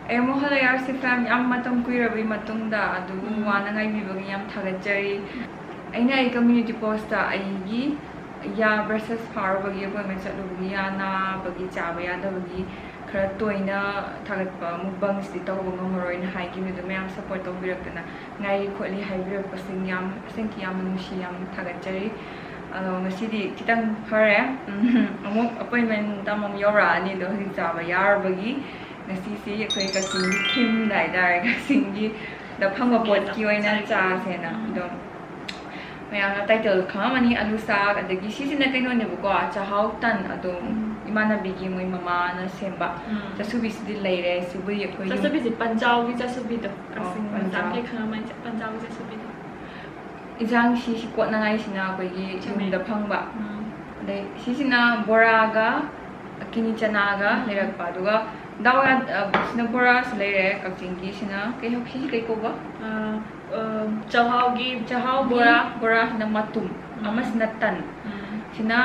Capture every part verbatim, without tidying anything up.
ꯑꯦ, ꯃꯣꯍꯜ ꯑꯌꯥꯔꯁꯤ ꯐꯦꯝ, ꯌꯥꯝ ꯃꯇꯝ ꯀꯨꯏꯔꯕꯒꯤ ꯃꯇꯨꯡꯗ ꯑꯗꯨꯕꯨ ꯎꯝ꯫ ꯋꯥꯅ ꯉꯥꯏꯕꯤꯕꯒꯤ ꯌꯥꯝ ꯊꯥꯒꯠꯆꯔꯤ꯫ ꯑꯩꯅ ꯑꯩ community post ꯑꯩꯒꯤ ꯌꯥ ꯕ꯭ꯔꯁꯦꯁ ꯐꯥꯔꯨꯕꯒꯤ, ꯑꯦꯄꯣꯏꯟꯃꯦꯟ ꯆꯠꯂꯨꯕꯒꯤ, ꯌꯥ ꯅꯥꯕꯒꯤ, ꯆꯥꯕ ꯌꯥꯗꯕꯒꯤ ꯈꯔ ꯇꯣꯏꯅ ꯊꯥꯒꯠꯄ ꯃꯨꯛꯕꯪꯁꯤꯗꯤ ꯇꯧꯕ ꯉꯝꯃꯔꯣꯏꯅ ꯍꯥꯏꯈꯤꯕꯗꯨ ꯃꯌꯥꯝ ꯁꯞꯄꯣꯔꯠ ꯇꯧꯕꯤꯔꯛꯇꯅ ꯉꯥꯏꯔꯤ ꯈꯣꯠꯂꯤ ꯍꯥꯏꯕꯤꯔꯛꯄꯁꯤꯡ ꯌꯥꯝ ꯑꯁꯦꯡꯀꯤ ꯌꯥꯝꯅ ꯅꯨꯡꯁꯤ, ꯌꯥꯝ ꯊꯥꯒꯠꯆꯔꯤ꯫ ꯑꯗꯣ ꯉꯁꯤꯗꯤ ꯈꯤꯇꯪ ꯐꯔꯦ꯫ ꯎꯝ, ꯑꯃꯨꯛ ꯑꯦꯄꯣꯏꯟꯃꯦꯟ ꯑꯃꯃꯨꯛ ꯌꯧꯔꯛꯑꯅꯤ꯫ ꯑꯗꯣ ꯍꯧꯖꯤꯛ ꯆꯥꯕ ꯌꯥꯔꯕꯒꯤ ꯉꯁꯤꯁꯤ ꯑꯩꯈꯣꯏ ꯀꯛꯆꯤꯡꯒꯤ ꯊꯤꯝꯗ ꯍꯥꯏꯇꯥꯔꯦ, ꯀꯛꯆꯤꯡꯒꯤꯗ ꯐꯪꯕ ꯄꯣꯠꯀꯤ ꯑꯣꯏꯅ ꯆꯥꯁꯦꯅ꯫ ꯎꯝ꯫ ꯑꯗꯣ ꯃꯌꯥꯝꯅ ꯇꯥꯏꯇꯜ ꯈꯪꯉꯝꯃꯅꯤ, ꯑꯂꯨ ꯁꯥꯛ꯫ ꯑꯗꯒꯤ ꯁꯤꯁꯤꯅ ꯀꯩꯅꯣꯅꯦꯕꯀꯣ, ꯆꯥꯛꯍꯥꯎ ꯇꯟ꯫ ꯑꯗꯣ ꯎꯝ꯫ ꯏꯃꯥꯟꯅꯕꯤꯒꯤ ꯃꯣꯏ ꯃꯃꯥꯅ ꯁꯦꯝꯕ ꯎꯝ꯫ ꯆꯥꯁꯨꯕꯤꯁꯤꯗꯤ ꯂꯩꯔꯦ꯫ ꯁꯤꯕꯨꯗꯤ ꯑꯩꯈꯣꯏ ꯌꯨꯝ ꯆꯥꯁꯨꯕꯤꯁꯤ ꯄꯟꯖꯥꯎꯒꯤ ꯆꯥꯁꯨꯕꯤꯗꯣ꯫ ꯑꯣ, ꯀꯛꯆꯤꯡ ꯄꯟꯖꯥꯎ꯫ ꯃꯆꯥꯈꯩ ꯈꯪꯉꯝꯃꯅꯤ ꯄꯟꯖꯥꯎꯒꯤ ꯆꯥꯁꯨꯕꯤꯗꯣ꯫ ꯏꯟꯖꯥꯡ ꯁꯤꯁꯤ ꯀꯣꯠꯅꯉꯥꯏꯁꯤꯅ ꯑꯩꯈꯣꯏꯒꯤ ꯆꯨꯝꯃꯦ꯫ ꯌꯨꯝꯗ ꯐꯪꯕ꯫ ꯎꯝ꯫ ꯑꯗꯩ ꯁꯤꯁꯤꯅ ꯕꯣꯔꯥꯒ ꯀꯤꯅꯤ ꯆꯅꯥꯒ ꯎꯝ꯫ ꯂꯩꯔꯛꯄ꯫ ꯑꯗꯨꯒ ꯗꯥꯎ ꯌꯥ-, ꯑ, ꯁꯤꯅ ꯕꯣꯔꯥꯁꯨ ꯂꯩꯔꯦ, ꯀꯛꯆꯤꯡꯒꯤ꯫ ꯁꯤꯅ ꯀꯩ ꯍꯥꯏ-, ꯁꯤꯁꯤ ꯀꯩ ꯀꯧꯕ? ꯑ, ꯑ, ꯆꯥꯛꯍꯥꯎꯒꯤ ꯆꯥꯛꯍꯥꯎ ꯕꯣꯔꯥ, ꯕꯣꯔꯥꯁꯤꯅ ꯃꯇꯨꯝ, ꯎꯝ꯫ ꯑꯃꯁꯤꯅ ꯇꯟ꯫ ꯎꯝ꯫ ꯁꯤꯅ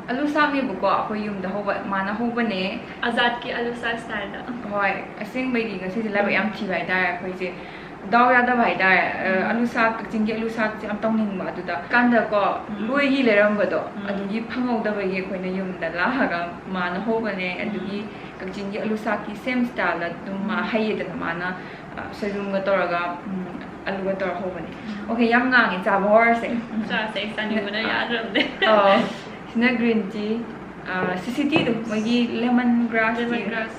ꯑꯂꯨ ꯁꯥꯛꯅꯦꯕꯀꯣ, ꯑꯩꯈꯣꯏ ꯌꯨꯝꯗ ꯍꯧꯕ, ꯃꯥꯅ ꯍꯧꯕꯅꯦ꯫ ꯑꯖꯥꯠꯀꯤ ꯑꯂꯨ ꯁꯥꯛ ꯁ꯭ꯇꯥꯏꯜꯗ꯫ ꯍꯣꯏ, ꯑꯁꯦꯡꯕꯩꯗꯤ ꯉꯁꯤꯁꯦ ꯂꯥꯏꯕꯛ ꯌꯥꯝ ꯊꯤꯕ ꯍꯥꯏꯇꯥꯔꯦ ꯑꯩꯈꯣꯏꯁꯦ꯫ ꯗꯥꯎ ꯌꯥꯗꯕ ꯍꯥꯏꯇꯥꯔꯦ꯫ ꯑ, ꯎꯝ꯫ ꯑꯂꯨ ꯁꯥꯛ, ꯀꯛꯆꯤꯡꯒꯤ ꯑꯂꯨ ꯁꯥꯛꯁꯦ ꯌꯥꯝ ꯇꯧꯅꯤꯡꯕ꯫ ꯑꯗꯨꯗ ꯀꯥꯟꯗꯀꯣ, ꯎꯝ꯫ ꯂꯣꯏꯒꯤ ꯂꯩꯔꯝꯕꯗꯣ, ꯎꯝ꯫ ꯑꯗꯨꯒꯤ ꯐꯪꯍꯧꯗꯕꯒꯤ ꯑꯩꯈꯣꯏꯅ ꯌꯨꯝꯗ ꯂꯥꯛꯑꯒ ꯃꯥꯅ ꯍꯧꯕꯅꯦ꯫ ꯎꯝ꯫ ꯑꯗꯨꯒꯤ ꯀꯛꯆꯤꯡꯒꯤ ꯑꯂꯨ ꯁꯥꯛꯀꯤ same style ꯑꯗꯨꯝ ꯃꯥ ꯎꯝ꯫ ꯍꯩꯌꯦꯗꯅ ꯃꯥꯅ, ꯑ, ꯁꯣꯏꯕꯨꯝꯒ ꯇꯧꯔꯒ, ꯎꯝ, ꯑꯂꯨꯒ ꯇꯧꯔ ꯍꯧꯕꯅꯦ꯫ ꯎꯝ꯫ Okay, ꯌꯥꯝ ꯉꯥꯡꯉꯦ, ꯆꯥꯕ ꯍꯧꯔꯁꯦ꯫ ꯎꯝ, ꯆꯥꯁꯦ, ꯑꯩ ꯆꯥꯅꯤꯡꯕꯅ ꯑ, ꯌꯥꯗ꯭ꯔꯕꯅꯦ꯫ ꯑ, ꯁꯤꯅ green tea, ꯑ, ꯁꯤꯁꯤ teaꯗꯣ, ꯃꯣꯏꯒꯤ lemon grass tea꯫ Lemon grass꯫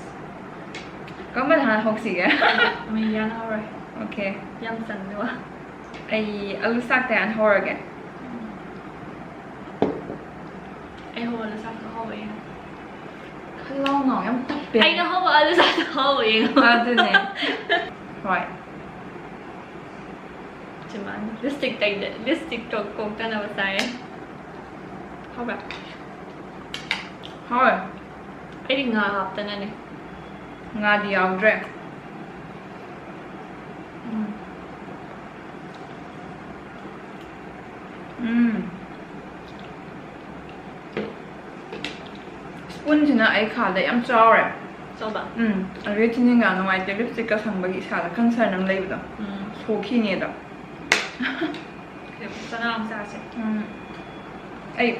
ꯀꯔꯝꯕꯅ ꯍꯥꯟꯅ ꯍꯧꯁꯤꯒꯦ? ꯃꯩ ꯌꯥꯟ ꯍꯧꯔꯦ꯫ Okay꯫ ꯌꯥꯝ ꯆꯪꯗꯕ꯫ ꯑꯩ ꯑꯂꯨ ꯁꯥꯛꯇ ꯍꯥꯟꯅ ꯍꯧꯔꯒꯦ꯫ ꯑꯩ ꯍꯧꯕ ꯑꯂꯨ ꯁꯥꯛꯇꯣ ꯍꯧꯕ ꯌꯦꯡꯉꯣ꯫ ꯈꯔ ꯂꯥꯎ ꯉꯥꯡ, ꯌꯥꯝ ꯇꯞꯄꯦ꯫ ꯑꯩꯅ ꯍꯧꯕ ꯑꯂꯨ ꯁꯥꯛꯇꯣ ꯍꯧꯕ ꯌꯦꯡꯉꯣ꯫ ꯑꯗꯨꯅꯦ꯫ ꯍꯣꯏ꯫ ꯆꯤꯝꯕꯥꯟꯗ lipstick ꯇꯩꯗ-, lipstickꯇꯣ ꯀꯣꯛꯇꯅꯕ ꯆꯥꯏꯌꯦ꯫ ꯍꯥꯎꯕ꯭ꯔꯥ? ꯍꯥꯎꯋꯦ꯫ ꯑꯩꯗꯤ ꯉꯥ ꯍꯥꯞꯇꯅꯅꯦ꯫ ꯉꯥꯗꯤ ꯌꯥꯎꯗ꯭ꯔꯦ꯫ ꯎꯝ꯫ ꯎꯝ꯫ Spoonꯁꯤꯅ ꯑꯩ ꯈꯥꯗ ꯌꯥꯝ ꯆꯥꯎꯔꯦ꯫ ꯆꯥꯎꯕ? ꯎꯝ, ꯑꯗꯨꯗꯩ ꯆꯤꯅꯤꯡꯒ ꯅꯨꯡꯉꯥꯏꯇꯦ, ꯂꯤꯞꯁꯇꯤꯛꯀ ꯁꯪꯕꯒꯤ ꯏꯁꯥꯗ ꯀꯟꯁꯔꯟ ꯑꯃ ꯂꯩꯕꯗꯣ꯫ ꯎꯝ꯫ ꯁꯣꯛꯈꯤꯅꯦꯗꯣ꯫ ꯆꯅꯥ ꯑꯃ ꯆꯥꯁꯦ꯫ ꯎꯝ꯫ ꯑꯩ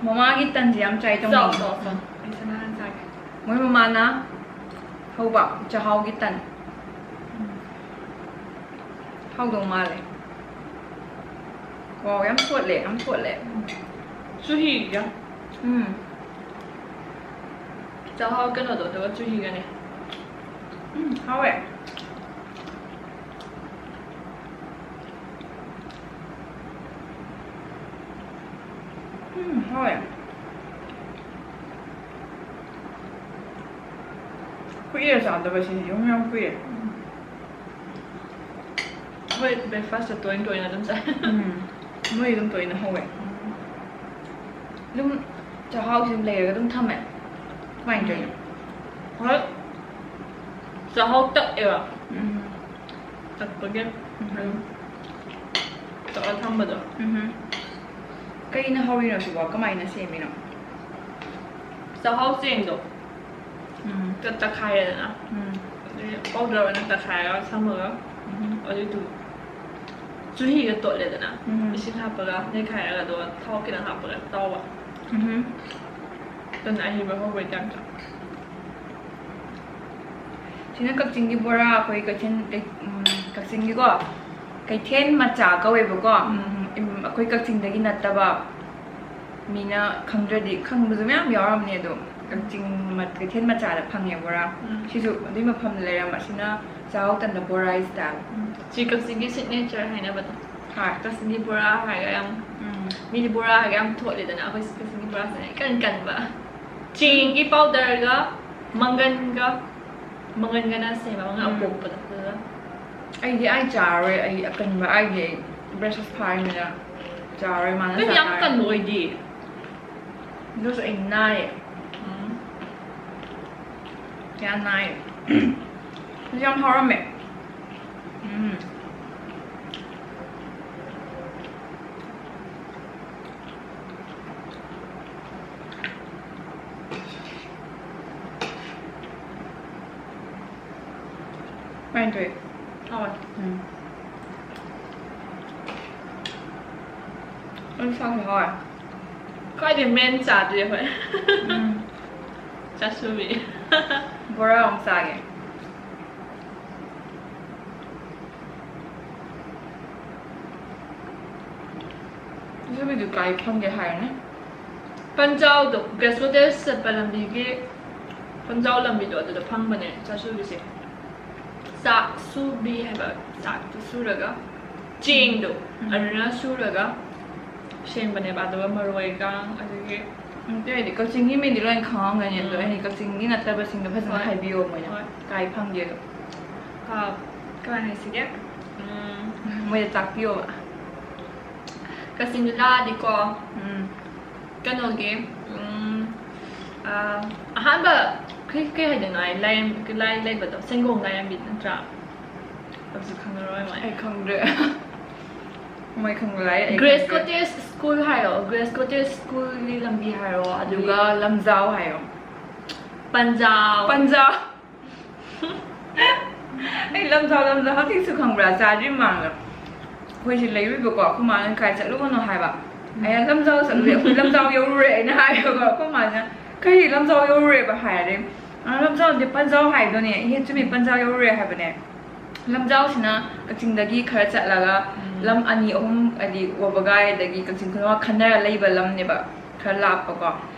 ꯃꯃꯥꯒꯤ ꯇꯟꯁꯦ ꯌꯥꯝ ꯆꯥꯏ ꯆꯥꯎ, ꯇꯧꯅꯤꯡꯉꯤ꯫ ꯆꯥꯎ, ꯆꯥꯎ꯫ ꯑꯩ ꯆꯅꯥ ꯍꯥꯟꯅ ꯆꯥꯒꯦ꯫ ꯃꯣꯏ ꯃꯃꯥꯅ ꯍꯧꯕ ꯆꯥꯛꯍꯥꯎꯒꯤ ꯇꯟ꯫ ꯎꯝ꯫ ꯍꯥꯎꯗꯧ ꯃꯥꯜꯂꯦ꯫ ꯋꯥꯎ, ꯌꯥꯝ ꯊꯣꯠꯂꯦ, ꯌꯥꯝ ꯊꯣꯠꯂꯦ꯫ ꯆꯨꯍꯤꯒ꯫ ꯎꯝ꯫ ꯆꯥꯛꯍꯥꯎ ꯀꯩꯅꯣꯗꯣ, ꯑꯗꯨꯒ ꯆꯨꯍꯤꯒꯅꯦ꯫ ꯎꯝ, ꯍꯥꯎꯋꯦ꯫ ꯎꯝ, ꯍꯥꯎꯋꯦ꯫ ꯀꯨꯏꯔꯦ ꯆꯥꯗꯕ ꯁꯤꯗꯤ, ꯌꯨꯝ ꯌꯥꯝ ꯀꯨꯏꯔꯦ꯫ ꯎꯝ꯫ ꯍꯣꯏ, breakfast ꯇꯣꯏꯅ ꯇꯣꯏꯅ ꯑꯗꯨꯝ ꯆꯥꯏ꯫ ꯎꯝ, ꯃꯣꯏ ꯑꯗꯨꯝ ꯇꯣꯏꯅ ꯍꯧꯋꯦ꯫ ꯎꯝ꯫ ꯑꯗꯨꯝ ꯆꯥꯛꯍꯥꯎꯁꯤ ꯑꯗꯨꯝ ꯂꯩꯔꯒ ꯑꯗꯨꯝ ꯊꯝꯃꯦ꯫ ꯀꯃꯥꯏꯅ ꯇꯧꯔꯤꯅꯣ? ꯍꯣꯏ꯫ ꯆꯥꯛꯍꯥꯎ ꯇꯛꯑꯦꯕ꯫ ꯎꯝ꯫ ꯇꯛꯄꯒꯤ ꯎꯝ꯫ ꯑꯗꯨꯝ ꯇꯛꯑ ꯊꯝꯕꯗꯣ꯫ ꯎꯝ꯫ ꯀꯩꯅ ꯍꯧꯔꯤꯅꯣ ꯁꯤꯕꯣ? ꯀꯃꯥꯏꯅ ꯁꯦꯝꯃꯤꯅꯣ? ꯆꯥꯛꯍꯥꯎ ꯆꯦꯡꯗꯣ ꯎꯝ꯫ ꯇ-, ꯇꯛꯈꯥꯏꯔꯦꯗꯅ꯫ ꯎꯝ꯫ ꯑꯗꯩ powder ꯑꯣꯏꯅ ꯇꯛꯈꯥꯏꯔꯒ ꯊꯝꯃꯒ ꯎꯝ꯫ ꯑꯗꯨꯏꯗꯨ ꯆꯨꯍꯤꯒ ꯇꯣꯠꯂꯦꯗꯅ꯫ ꯎꯝ꯫ ꯏꯁꯤꯡ ꯍꯥꯞꯄꯒ ꯅꯩꯈꯥꯏꯔꯒ ꯑꯗꯨꯒ ꯊꯥꯎ ꯈꯤꯇꯪ ꯍꯥꯞꯄꯒ ꯇꯥꯎꯕ꯫ ꯎꯝ꯫ ꯑꯗꯨꯅ ꯑꯍꯩꯕ ꯍꯧꯕꯩ type ꯇ꯫ ꯁꯤꯅ ꯀꯛꯆꯤꯡꯒꯤ ꯕꯣꯔꯥ, ꯑꯩꯈꯣꯏ ꯀꯩꯊꯦꯜ, ꯀꯩ-, ꯎꯝ, ꯀꯛꯆꯤꯡꯒꯤꯀꯣ, ꯀꯩꯊꯦꯜ ꯃꯆꯥ ꯀꯧꯋꯦꯕꯀꯣ꯫ ꯎꯝ꯫ ꯎꯝ, ꯑꯩꯈꯣꯏ ꯀꯛꯆꯤꯡꯗꯒꯤ ꯅꯠꯇꯕ ꯃꯤꯅ ꯈꯪꯗ꯭ꯔꯗꯤ, ꯈꯪꯕꯁꯨ ꯃꯌꯥꯝ ꯌꯥꯎꯔꯝꯅꯤ, ꯑꯗꯣ ꯀꯛꯆꯤꯡ ꯃ-, ꯀꯩꯊꯦꯜ ꯃꯆꯥꯗ ꯐꯪꯉꯦ ꯕꯣꯔꯥ꯫ ꯎꯝ꯫ ꯁꯤꯁꯨ ꯑꯗꯨꯏ ꯃꯐꯝꯗ ꯂꯩꯔꯝꯕ, ꯁꯤꯅ ꯆꯥꯛꯍꯥꯎ ꯇꯟꯗ ꯕꯣꯔꯥ style꯫ ꯎꯝ꯫ ꯁꯤ ꯀꯛꯆꯤꯡꯒꯤ signature ꯍꯥꯏꯅꯕꯗꯣ꯫ ꯍꯣꯏ꯫ ꯀꯛꯆꯤꯡꯒꯤ ꯕꯣꯔꯥ ꯍꯥꯏꯔꯒ ꯌꯥꯝ, ꯎꯝ꯫ ꯃꯤꯗꯤ ꯕꯣꯔꯥ ꯍꯥꯏꯔꯒ ꯌꯥꯝ ꯊꯣꯠꯂꯤꯗꯅ, ꯑꯩꯈꯣꯏ ꯀꯛꯆꯤꯡꯒꯤ ꯕꯣꯔꯥꯁꯤꯅ ꯏꯀꯟ ꯀꯟꯕ꯫ ꯆꯦꯡꯒꯤ powder ꯒ ꯃꯪꯒꯟꯒ, ꯃꯪꯒꯟꯒꯅ ꯁꯦꯝꯕ, ꯃꯪꯒꯟ ꯎꯝ꯫ ꯑꯄꯣꯞꯄꯗꯣ ꯑꯗꯨꯒ꯫ ꯑꯩꯗꯤ ꯑꯩ ꯆꯥꯔꯔꯣꯏ, ꯑꯩ ꯑꯀꯟꯕ, ꯑꯩꯗꯤ ꯑꯩ breakfast ꯐꯥꯔꯤꯃꯤꯅ ꯆꯥꯔꯔꯣꯏ, ꯃꯥꯅ ꯅꯪ ꯌꯥꯝ ꯆꯥꯔꯦ꯫ ꯀꯟꯕ ꯑꯣꯏꯗꯤ꯫ ꯑꯗꯨꯁꯨ ꯑꯩ ꯅꯥꯏꯌꯦ꯫ ꯎꯝ꯫ ꯀꯌꯥ ꯅꯥꯏꯌꯦ꯫ ꯑꯗꯨ ꯌꯥꯝ ꯍꯥꯎꯔꯝꯃꯦ꯫ ꯎꯝ꯫ ꯇꯔꯥꯅꯤꯊꯣꯏ꯫ ꯍꯥꯎꯋꯦ꯫ ꯎꯝ꯫ ꯑꯗꯨ ꯁꯥꯁꯨ ꯍꯥꯎꯋꯦ꯫ ꯈ꯭ꯋꯥꯏꯗꯩ ꯃꯦꯟ ꯆꯥꯗ꯭ꯔꯤ ꯑꯩꯈꯣꯏ꯫ ꯎꯝ꯫ ꯆꯥꯁꯨꯕꯤ꯫ ꯕꯣꯔꯥ ꯑꯃꯨꯛ ꯆꯥꯒꯦ꯫ ꯆꯥꯁꯨꯕꯤꯗꯨ ꯀꯥꯏ ꯐꯪꯒꯦ ꯍꯥꯏꯔꯅꯦ? ꯄꯟꯖꯥꯎꯗꯣ, ꯒ꯭ꯔꯦꯁ ꯀꯣꯇꯦꯖ ꯆꯠꯄ ꯂꯝꯕꯤꯒꯤ ꯄꯟꯖꯥꯎ ꯂꯝꯕꯤꯗꯣ ꯑꯗꯨꯗ ꯐꯪꯕꯅꯦ ꯆꯥꯁꯨꯕꯤꯁꯦ꯫ ꯆꯥꯛ ꯁꯨꯕꯤ ꯍꯥꯏꯕ, ꯆꯥꯛꯇꯨ ꯁꯨꯔꯒ ꯆꯦꯡꯗꯣ ꯎꯝ꯫ ꯑꯗꯨꯅ ꯁꯨꯔꯒ ꯁꯦꯝꯕꯅꯦꯕ, ꯑꯗꯨꯒ ꯃꯔꯣꯏꯒ ꯑꯗꯒꯤ ꯑꯇꯩ ꯍꯥꯏꯗꯤ ꯀꯛꯆꯤꯡꯒꯤ ꯃꯤꯗꯤ ꯂꯣꯏ ꯈꯪꯉꯝꯒꯅꯤ, ꯑꯗꯣ ꯎꯝ꯫ ꯑꯩ ꯀꯛꯆꯤꯡꯒꯤ ꯅꯠꯇꯕꯁꯤꯡꯗꯣ ꯐꯖꯅ ꯍꯣꯏ꯫ ꯍꯥꯏꯕꯤꯌꯣ ꯃꯣꯏꯅ꯫ ꯍꯣꯏ꯫ ꯀꯥꯏ ꯐꯪꯒꯦꯗꯣ꯫ ꯑꯥ, ꯀꯃꯥꯏꯅ ꯍꯥꯏꯁꯤꯒꯦ? ꯎꯝ꯫ ꯃꯣꯏꯗ ꯇꯥꯛꯄꯤꯌꯣꯕ꯫ ꯀꯛꯆꯤꯡꯗ ꯂꯥꯛꯑꯗꯤꯀꯣ, ꯎꯝ꯫ ꯀꯩꯅꯣꯒꯤ, ꯎꯝ, ꯑꯥ, ꯑꯍꯥꯟꯕ ꯀꯩ, ꯀꯩ ꯍꯥꯏꯗꯣꯏꯅꯣ? ꯑꯩ ꯂꯥꯏꯔꯦꯝ-, ꯂꯥꯏ ꯂꯩꯕꯗꯣ, ꯁꯦꯡꯒꯣꯡ ꯂꯥꯏꯔꯦꯝꯕꯤ ꯅꯠꯇ꯭ꯔꯥ? ꯑꯗꯨꯁꯨ ꯈꯪꯉꯔꯣꯏ ꯃꯣꯏ꯫ ꯑꯩ ꯈꯪꯗ꯭ꯔꯦ꯫ ꯃꯣꯏ ꯈꯪꯕ ꯂꯥꯏꯔꯤ, ꯑꯩ ꯒ꯭ꯔꯦꯁ ꯈꯪꯗ꯭ꯔꯦ꯫ ꯀꯣꯇꯦꯖ ꯁ꯭ꯀꯨꯜ ꯍꯥꯏꯔꯣ, ꯒ꯭ꯔꯦꯁ ꯀꯣꯇꯦꯖ ꯁ꯭ꯀꯨꯜꯒꯤ ꯂꯝꯕꯤ ꯍꯥꯏꯔꯣ, ꯑꯗꯨꯒ ꯎꯝ꯫ ꯂꯝꯖꯥꯎ ꯍꯥꯏꯔꯣ꯫ ꯄꯟꯖꯥꯎ꯫ ꯄꯟꯖꯥꯎ꯫ ꯑꯩ ꯂꯝꯖꯥꯎ, ꯂꯝꯖꯥꯎ ꯍꯧꯖꯤꯛꯁꯨ ꯈꯪꯕ꯭ꯔꯥ? ꯆꯥꯗ꯭ꯔꯤ ꯃꯃꯥꯡꯗ ꯑꯩꯈꯣꯏꯁꯦ ꯂꯩꯔꯨꯏꯕꯀꯣ, ꯑꯩꯈꯣꯏ ꯃꯥꯅ "ꯀꯥꯏ ꯆꯠꯂꯨꯕꯅꯣ?" ꯍꯥꯏꯕ꯫ ꯎꯝ꯫ ꯑꯩꯅ "ꯂꯝꯖꯥꯎ ꯆꯠꯂꯨꯔꯦ, ꯑꯩꯈꯣꯏ ꯂꯝꯖꯥꯎ ꯌꯧꯔꯨꯔꯦ" ꯑꯩꯅ ꯍꯥꯏꯌꯦꯕꯀꯣ꯫ ꯑꯩꯈꯣꯏ ꯃꯥꯅ "ꯀꯔꯤ ꯂꯝꯖꯥꯎ ꯌꯧꯔꯨꯔꯦꯕ?" ꯍꯥꯏꯔꯦ꯫ "ꯑ, ꯂꯝꯖꯥꯎ ꯅꯠꯇꯦ, ꯄꯟꯖꯥꯎ ꯍꯥꯏꯗꯣꯏꯅꯦ꯫ ꯏꯍꯦ, ꯆꯨꯝꯃꯤ, ꯄꯟꯖꯥꯎ ꯌꯧꯔꯨꯔꯦ ꯍꯥꯏꯕꯅꯦ"꯫ ꯂꯝꯖꯥꯎꯁꯤꯅ ꯀꯛꯆꯤꯡꯗꯒꯤ ꯈꯔ ꯆꯠꯂꯒ ꯎꯝ꯫ ꯂꯝ ꯑꯅꯤ ꯑꯍꯨꯝ, ꯍꯥꯏꯗꯤ ꯋꯥꯕꯒꯥꯏ ꯑꯗꯒꯤ ꯀꯛꯆꯤꯡ ꯈꯨꯅꯧ ꯈꯟꯅꯔ ꯂꯩꯕ ꯂꯝꯅꯦꯕ, ꯈꯔ ꯂꯥꯞꯄꯀꯣ꯫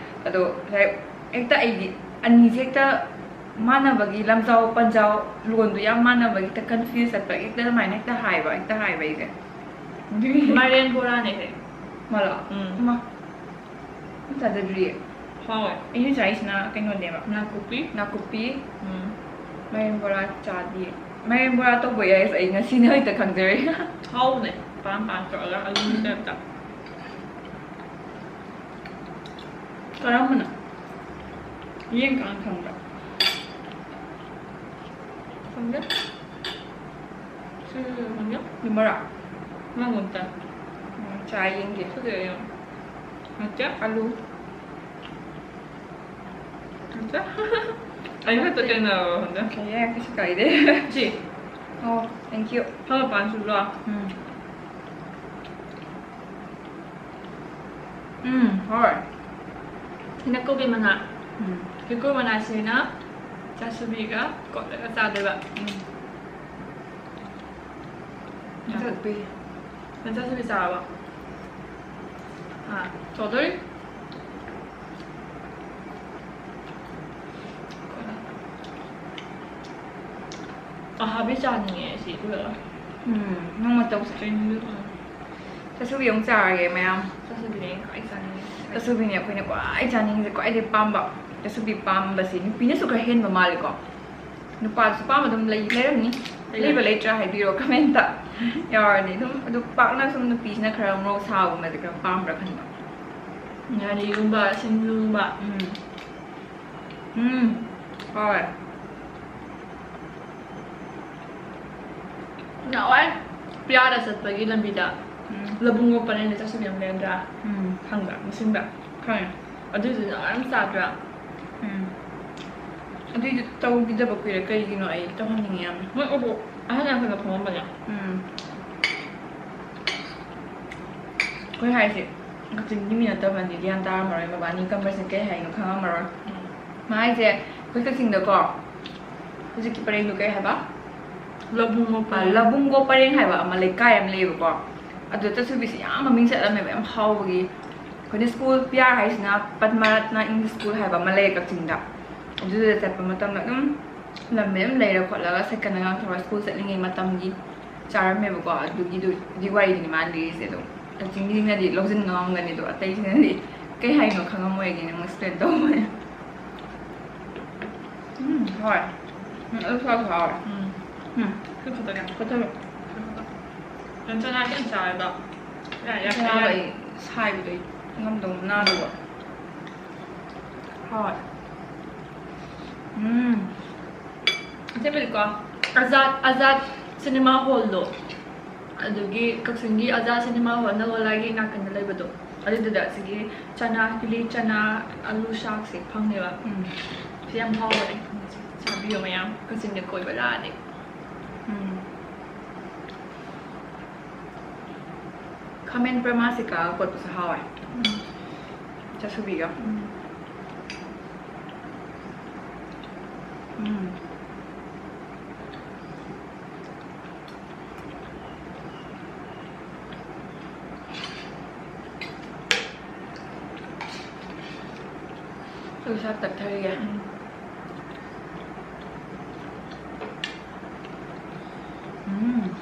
ꯑꯗꯣ ꯍꯦꯛ-, ꯍꯦꯛꯇ ꯑꯩꯗꯤ ꯑꯅꯤꯁꯦ ꯍꯦꯛꯇ ꯃꯥꯟꯅꯕꯒꯤ, ꯂꯝꯖꯥꯎ ꯄꯟꯖꯥꯎ ꯂꯣꯟꯗꯣ ꯌꯥꯝ ꯃꯥꯟꯅꯕꯒꯤ ꯍꯦꯛꯇ confuse ꯆꯠꯄ, ꯍꯦꯛꯇ ꯑꯗꯨꯃꯥꯏꯅ ꯍꯦꯛꯇ ꯍꯥꯏꯕ, ꯍꯦꯛꯇ ꯍꯥꯏꯕ ꯑꯩꯁꯦ꯫ ꯑꯗꯨꯒꯤ ꯃꯥꯏꯔꯦꯟ ꯕꯣꯔꯥꯅꯦ ꯍꯦ꯫ ꯃꯥꯔꯣ? ꯎꯝ꯫ ꯃꯥ꯫ ꯑꯝ ꯆꯥꯖꯗ꯭ꯔꯤꯌꯦ꯫ ꯍꯥꯎꯋꯦ꯫ ꯑꯩꯅ ꯆꯥꯏꯁꯤꯅ ꯀꯩꯅꯣꯅꯦꯕ꯫ ꯅꯥꯀꯨꯞꯄꯤ꯫ ꯅꯥꯀꯨꯞꯄꯤ꯫ ꯎꯝ꯫ ꯃꯥꯏꯔꯦꯟ ꯕꯣꯔꯥ ꯆꯥꯗꯤꯌꯦ꯫ ꯃꯥꯏꯔꯦꯟ ꯕꯣꯔꯥ ꯇꯧꯕ ꯌꯥꯏꯁꯦ ꯑꯩ ꯉꯁꯤꯅ ꯍꯦꯛꯇ ꯈꯪꯖꯔꯦ꯫ ꯍꯥꯎꯕꯅꯦ꯫ ꯄꯥꯟ ꯄꯥꯟ ꯇꯧꯔꯒ ꯑꯂꯨꯒꯤ type ꯇ꯫ ꯀꯔꯝꯕꯅꯣ? ꯌꯦꯡꯀꯥꯟ ꯈꯪꯕ꯭ꯔꯥ? ꯈꯪꯗꯦ꯫ ꯁꯤ ꯈꯪꯗꯦ꯫ ꯌꯨꯝꯕꯔꯥ? ꯃꯥꯡꯒꯣꯟ ꯆꯥꯏ꯫ ꯎꯝ, ꯆꯥ ꯌꯦꯡꯒꯦ꯫ ꯁꯤꯗ ꯌꯦꯡꯉꯣ꯫ ꯅꯠꯇꯦ꯫ ꯑꯂꯨ꯫ ꯅꯠꯇꯦ꯫ ꯑꯩ ꯈꯛꯇ ꯀꯩꯅꯣ ꯈꯪꯗꯦ꯫ ꯌꯥꯏ, ꯀꯩꯁꯨ ꯀꯥꯏꯗꯦ꯫ ꯁꯤ꯫ Oh, thank you. ꯐꯕ ꯄꯥꯟꯁꯨꯗ꯭ꯔꯣ? ꯎꯝ꯫ ꯎꯝ, ꯍꯣꯏ꯫ ꯁꯤꯅ ꯀꯣꯕꯤ ꯃꯅꯥ꯫ ꯎꯝ꯫ ꯁꯤ ꯀꯣꯕꯤ ꯃꯅꯥꯁꯤꯅ ꯆꯥꯁꯨꯕꯤꯒ ꯀꯣꯠꯂꯒ ꯆꯥꯗꯣꯏꯕ꯫ ꯎꯝ꯫ ꯅꯥꯀꯨꯞꯄꯤ꯫ ꯅꯪ ꯆꯥꯁꯨꯕꯤ ꯆꯥꯔꯕ? ꯑꯥ, ꯆꯥꯗꯣꯏ꯫ ꯑꯍꯥꯕꯤ ꯆꯥꯅꯤꯡꯉꯦ ꯑꯩꯁꯤ ꯎꯔꯒ꯫ ꯎꯝ, ꯅꯣꯡꯃ ꯇꯧꯁꯦ꯫ ꯆꯥꯅꯤꯡꯉꯦ꯫ ꯎꯝ꯫ ꯆꯥꯁꯨꯕꯤ ꯑꯃꯨꯛ ꯆꯥꯔꯒꯦ ꯃꯌꯥꯝ꯫ ꯆꯥꯁꯨꯕꯤꯅꯦ ꯑꯩꯅ ꯈ꯭ꯋꯥꯏ ꯆꯥꯅꯤꯡꯉꯤꯁꯦ꯫ ꯆꯥꯁꯨꯕꯤꯅꯦ ꯑꯩꯈꯣꯏꯅ ꯈ꯭ꯋꯥꯏ ꯆꯥꯅꯤꯡꯉꯤꯁꯦ, ꯈ꯭ꯋꯥꯏꯗꯩ ꯄꯥꯝꯕ꯫ ꯆꯥꯁꯨꯕꯤ ꯄꯥꯝꯕꯁꯦ ꯅꯨꯄꯤꯅꯁꯨ ꯈꯔ ꯍꯦꯟꯕ ꯃꯥꯜꯂꯦꯀꯣ꯫ ꯅꯨꯄꯥꯗꯨꯁꯨ ꯄꯥꯝꯕ ꯑꯗꯨꯝ ꯂꯩ-, ꯂꯩꯔꯝꯅꯤ꯫ ꯂꯩꯔꯝꯅꯤ꯫ ꯂꯩꯕ ꯂꯩꯇ꯭ꯔꯥ ꯍꯥꯏꯕꯤꯔꯣ comment ꯌꯥꯎꯔꯗꯤ꯫ ꯑꯗꯨꯝ ꯑꯗꯨ ꯄꯥꯛꯅ ꯁꯨꯝ ꯅꯨꯄꯤꯁꯤꯅ ꯈꯔ ꯃꯣꯔꯣꯛ ꯁꯥꯕꯒꯨꯝꯕꯁꯦ ꯈꯔ ꯄꯥꯝꯕ꯭ꯔꯥ ꯈꯟꯕ꯫ ꯉꯥꯔꯤꯒꯨꯝꯕ, ꯁꯤꯡꯖꯨꯒꯨꯝꯕ꯫ ꯎꯝ꯫ ꯎꯝ꯫ ꯍꯣꯏ꯫ ꯅꯍꯥꯟꯋꯥꯏ ꯄꯤꯌꯥꯗ ꯆꯠꯄꯒꯤ ꯂꯝꯕꯤꯗ ꯎꯝ꯫ ꯂꯧꯕꯨꯡ ꯄꯔꯦꯡꯗ ꯆꯥꯁꯨꯕꯤ ꯑꯃ ꯂꯩꯔꯝꯗ꯭ꯔꯥ? ꯎꯝ꯫ ꯈꯪꯕ꯭ꯔꯥ? ꯃꯁꯤꯡꯗ? ꯈꯪꯉꯦ꯫ ꯑꯗꯨꯏꯗꯨꯅ ꯌꯥꯝ ꯆꯥꯗ꯭ꯔꯥ? ꯎꯝ꯫ ꯑꯗꯨꯏꯗꯨ ꯇꯧꯈꯤꯗꯕ ꯀꯨꯏꯔꯦ꯫ ꯀꯩꯒꯤꯅꯣ? ꯑꯩ ꯇꯧꯍꯟꯅꯤꯡꯉꯦ ꯌꯥꯝꯅ꯫ ꯃꯣꯏ ꯑꯣꯕꯣꯛ ꯑꯍꯟ ꯌꯥꯝ ꯀꯟꯅ ꯐꯝꯃꯝꯕꯅꯦ꯫ ꯎꯝ꯫ ꯑꯩꯈꯣꯏ ꯍꯥꯏꯁꯦ ꯀꯛꯆꯤꯡꯒꯤ ꯃꯤ ꯅꯠꯇꯕꯅꯗꯤ ꯒ꯭ꯌꯥꯟ ꯇꯥꯔꯝꯃꯔꯣꯏ꯫ ꯃꯕꯥꯅꯤ conversation ꯀꯩ ꯍꯥꯏꯅꯣ ꯈꯪꯉꯝꯃꯔꯣꯏ꯫ ꯎꯝ꯫ ꯃꯥ ꯍꯥꯏꯁꯦ ꯑꯩꯈꯣꯏ ꯀꯛꯆꯤꯡꯗꯀꯣ ꯍꯧꯖꯤꯛꯀꯤ ꯄꯔꯦꯡꯗꯨ ꯀꯩ ꯍꯥꯏꯕ? ꯂꯧꯕꯨꯡꯒꯣ ꯑ, ꯄꯔꯦꯡ꯫ ꯂꯧꯕꯨꯡꯒꯣ ꯄꯔꯦꯡ ꯍꯥꯏꯕ ꯑꯃ ꯂꯩꯀꯥꯏ ꯑꯃ ꯂꯩꯌꯦꯕꯀꯣ꯫ ꯑꯗꯨꯗ ꯆꯥꯁꯨꯕꯤꯁꯤ ꯌꯥꯝ ꯃꯃꯤꯡ ꯆꯠꯂꯝꯃꯦꯕ, ꯌꯥꯝ ꯍꯥꯎꯕꯒꯤ꯫ ꯑꯩꯈꯣꯏꯅ ꯁ꯭ꯀꯨꯜ ꯄꯤꯌꯥꯔ ꯍꯥꯏꯁꯤꯅ ꯄꯗꯃꯔꯠꯅ English school ꯍꯥꯏꯕ ꯑꯃ ꯂꯩꯌꯦ ꯀꯛꯆꯤꯡꯗ꯫ ꯑꯗꯨꯗ ꯆꯠꯄ ꯃꯇꯝꯗ ꯑꯗꯨꯝ ꯂꯝꯕꯤ ꯑꯗꯨꯝ ꯂꯩꯔ ꯈꯣꯠꯂꯒ ꯁꯥꯏꯀꯜꯅꯒ ꯊꯧꯔ ꯁ꯭ꯀꯨꯜ ꯆꯠꯂꯤꯉꯩ ꯃꯇꯝꯒꯤ ꯆꯥꯔꯝꯃꯦꯕꯀꯣ꯫ ꯑꯗꯨꯒꯤꯗꯨ, ꯑꯗꯨꯒꯤ ꯋꯥꯔꯤꯗꯨꯅꯤ ꯃꯥꯅ ꯂꯤꯔꯤꯁꯦ꯫ ꯑꯗꯨꯝ ꯀꯛꯆꯤꯡꯒꯤꯁꯤꯡꯅꯗꯤ ꯂꯧꯁꯤꯟ ꯉꯝꯃꯝꯒꯅꯤ, ꯑꯗꯣ ꯑꯇꯩꯁꯤꯡꯅꯗꯤ ꯀꯩ ꯍꯥꯏꯅꯣ ꯈꯪꯉꯝꯃꯣꯏꯒꯤꯅꯦ ꯑꯃꯨꯛ explain ꯇꯧꯕꯅꯦ꯫ ꯎꯝ, ꯍꯣꯏ꯫ ꯎꯝ, ꯑꯗꯨ ꯁꯥꯁꯨ ꯍꯥꯎꯋꯦ꯫ ꯎꯝ꯫ ꯎꯝ꯫ ꯁꯤ ꯈꯛꯇꯅꯦ꯫ ꯈꯛꯇꯅꯦ꯫ ꯁꯤ ꯈꯛꯇ꯫ ꯅꯪ ꯆꯅꯥ ꯈꯤꯇꯪ ꯆꯥꯔꯕ? ꯌꯥꯔꯦ, ꯌꯥꯔꯦ, ꯆꯅꯥꯗꯣ ꯌꯥꯔꯦ꯫ ꯑꯩ ꯁꯥꯏꯕꯗꯣ ꯑꯩ ꯉꯝꯗꯧ ꯅꯥꯗꯧꯕ꯫ ꯍꯣꯏ꯫ ꯎꯝ꯫ ꯑꯁꯦꯡꯕꯗꯤꯀꯣ, ꯑꯖꯥꯗ, ꯑꯖꯥꯗ cinema hallꯗꯣ, ꯑꯗꯨꯒꯤ ꯀꯛꯆꯤꯡꯒꯤ ꯑꯖꯥꯗ cinema hall ꯅꯒꯣꯂꯥꯏꯒꯤ ꯅꯥꯀꯟꯗ ꯂꯩꯕꯗꯣ, ꯑꯗꯨꯗꯨꯗ ꯑꯁꯤꯒꯤ ꯆꯅꯥ, ꯀꯤꯂꯤ ꯆꯅꯥ, ꯑꯂꯨ ꯁꯥꯛꯁꯦ ꯐꯪꯉꯦꯕ꯫ ꯎꯝ꯫ ꯁꯤ ꯌꯥꯝ ꯍꯥꯎꯕꯅꯦ꯫ ꯆꯥꯕꯤꯌꯣ ꯃꯌꯥꯝ, ꯀꯛꯆꯤꯡꯗ ꯀꯣꯏꯕ ꯂꯥꯛꯑꯗꯤ꯫ ꯎꯝ꯫ ꯈꯥꯃꯦꯟ ꯄ꯭ꯔꯃꯥꯁꯤꯀꯥꯒ ꯀꯣꯠꯄꯁꯨ ꯍꯥꯎꯋꯦ꯫ ꯎꯝ꯫ ꯆꯥꯁꯨꯕꯤꯒ꯫ ꯎꯝ꯫ ꯎꯝ꯫ ꯑꯩ ꯏꯁꯥ ꯇꯠꯊꯔꯤꯌꯦ꯫ ꯎꯝ꯫ ꯎꯝ꯫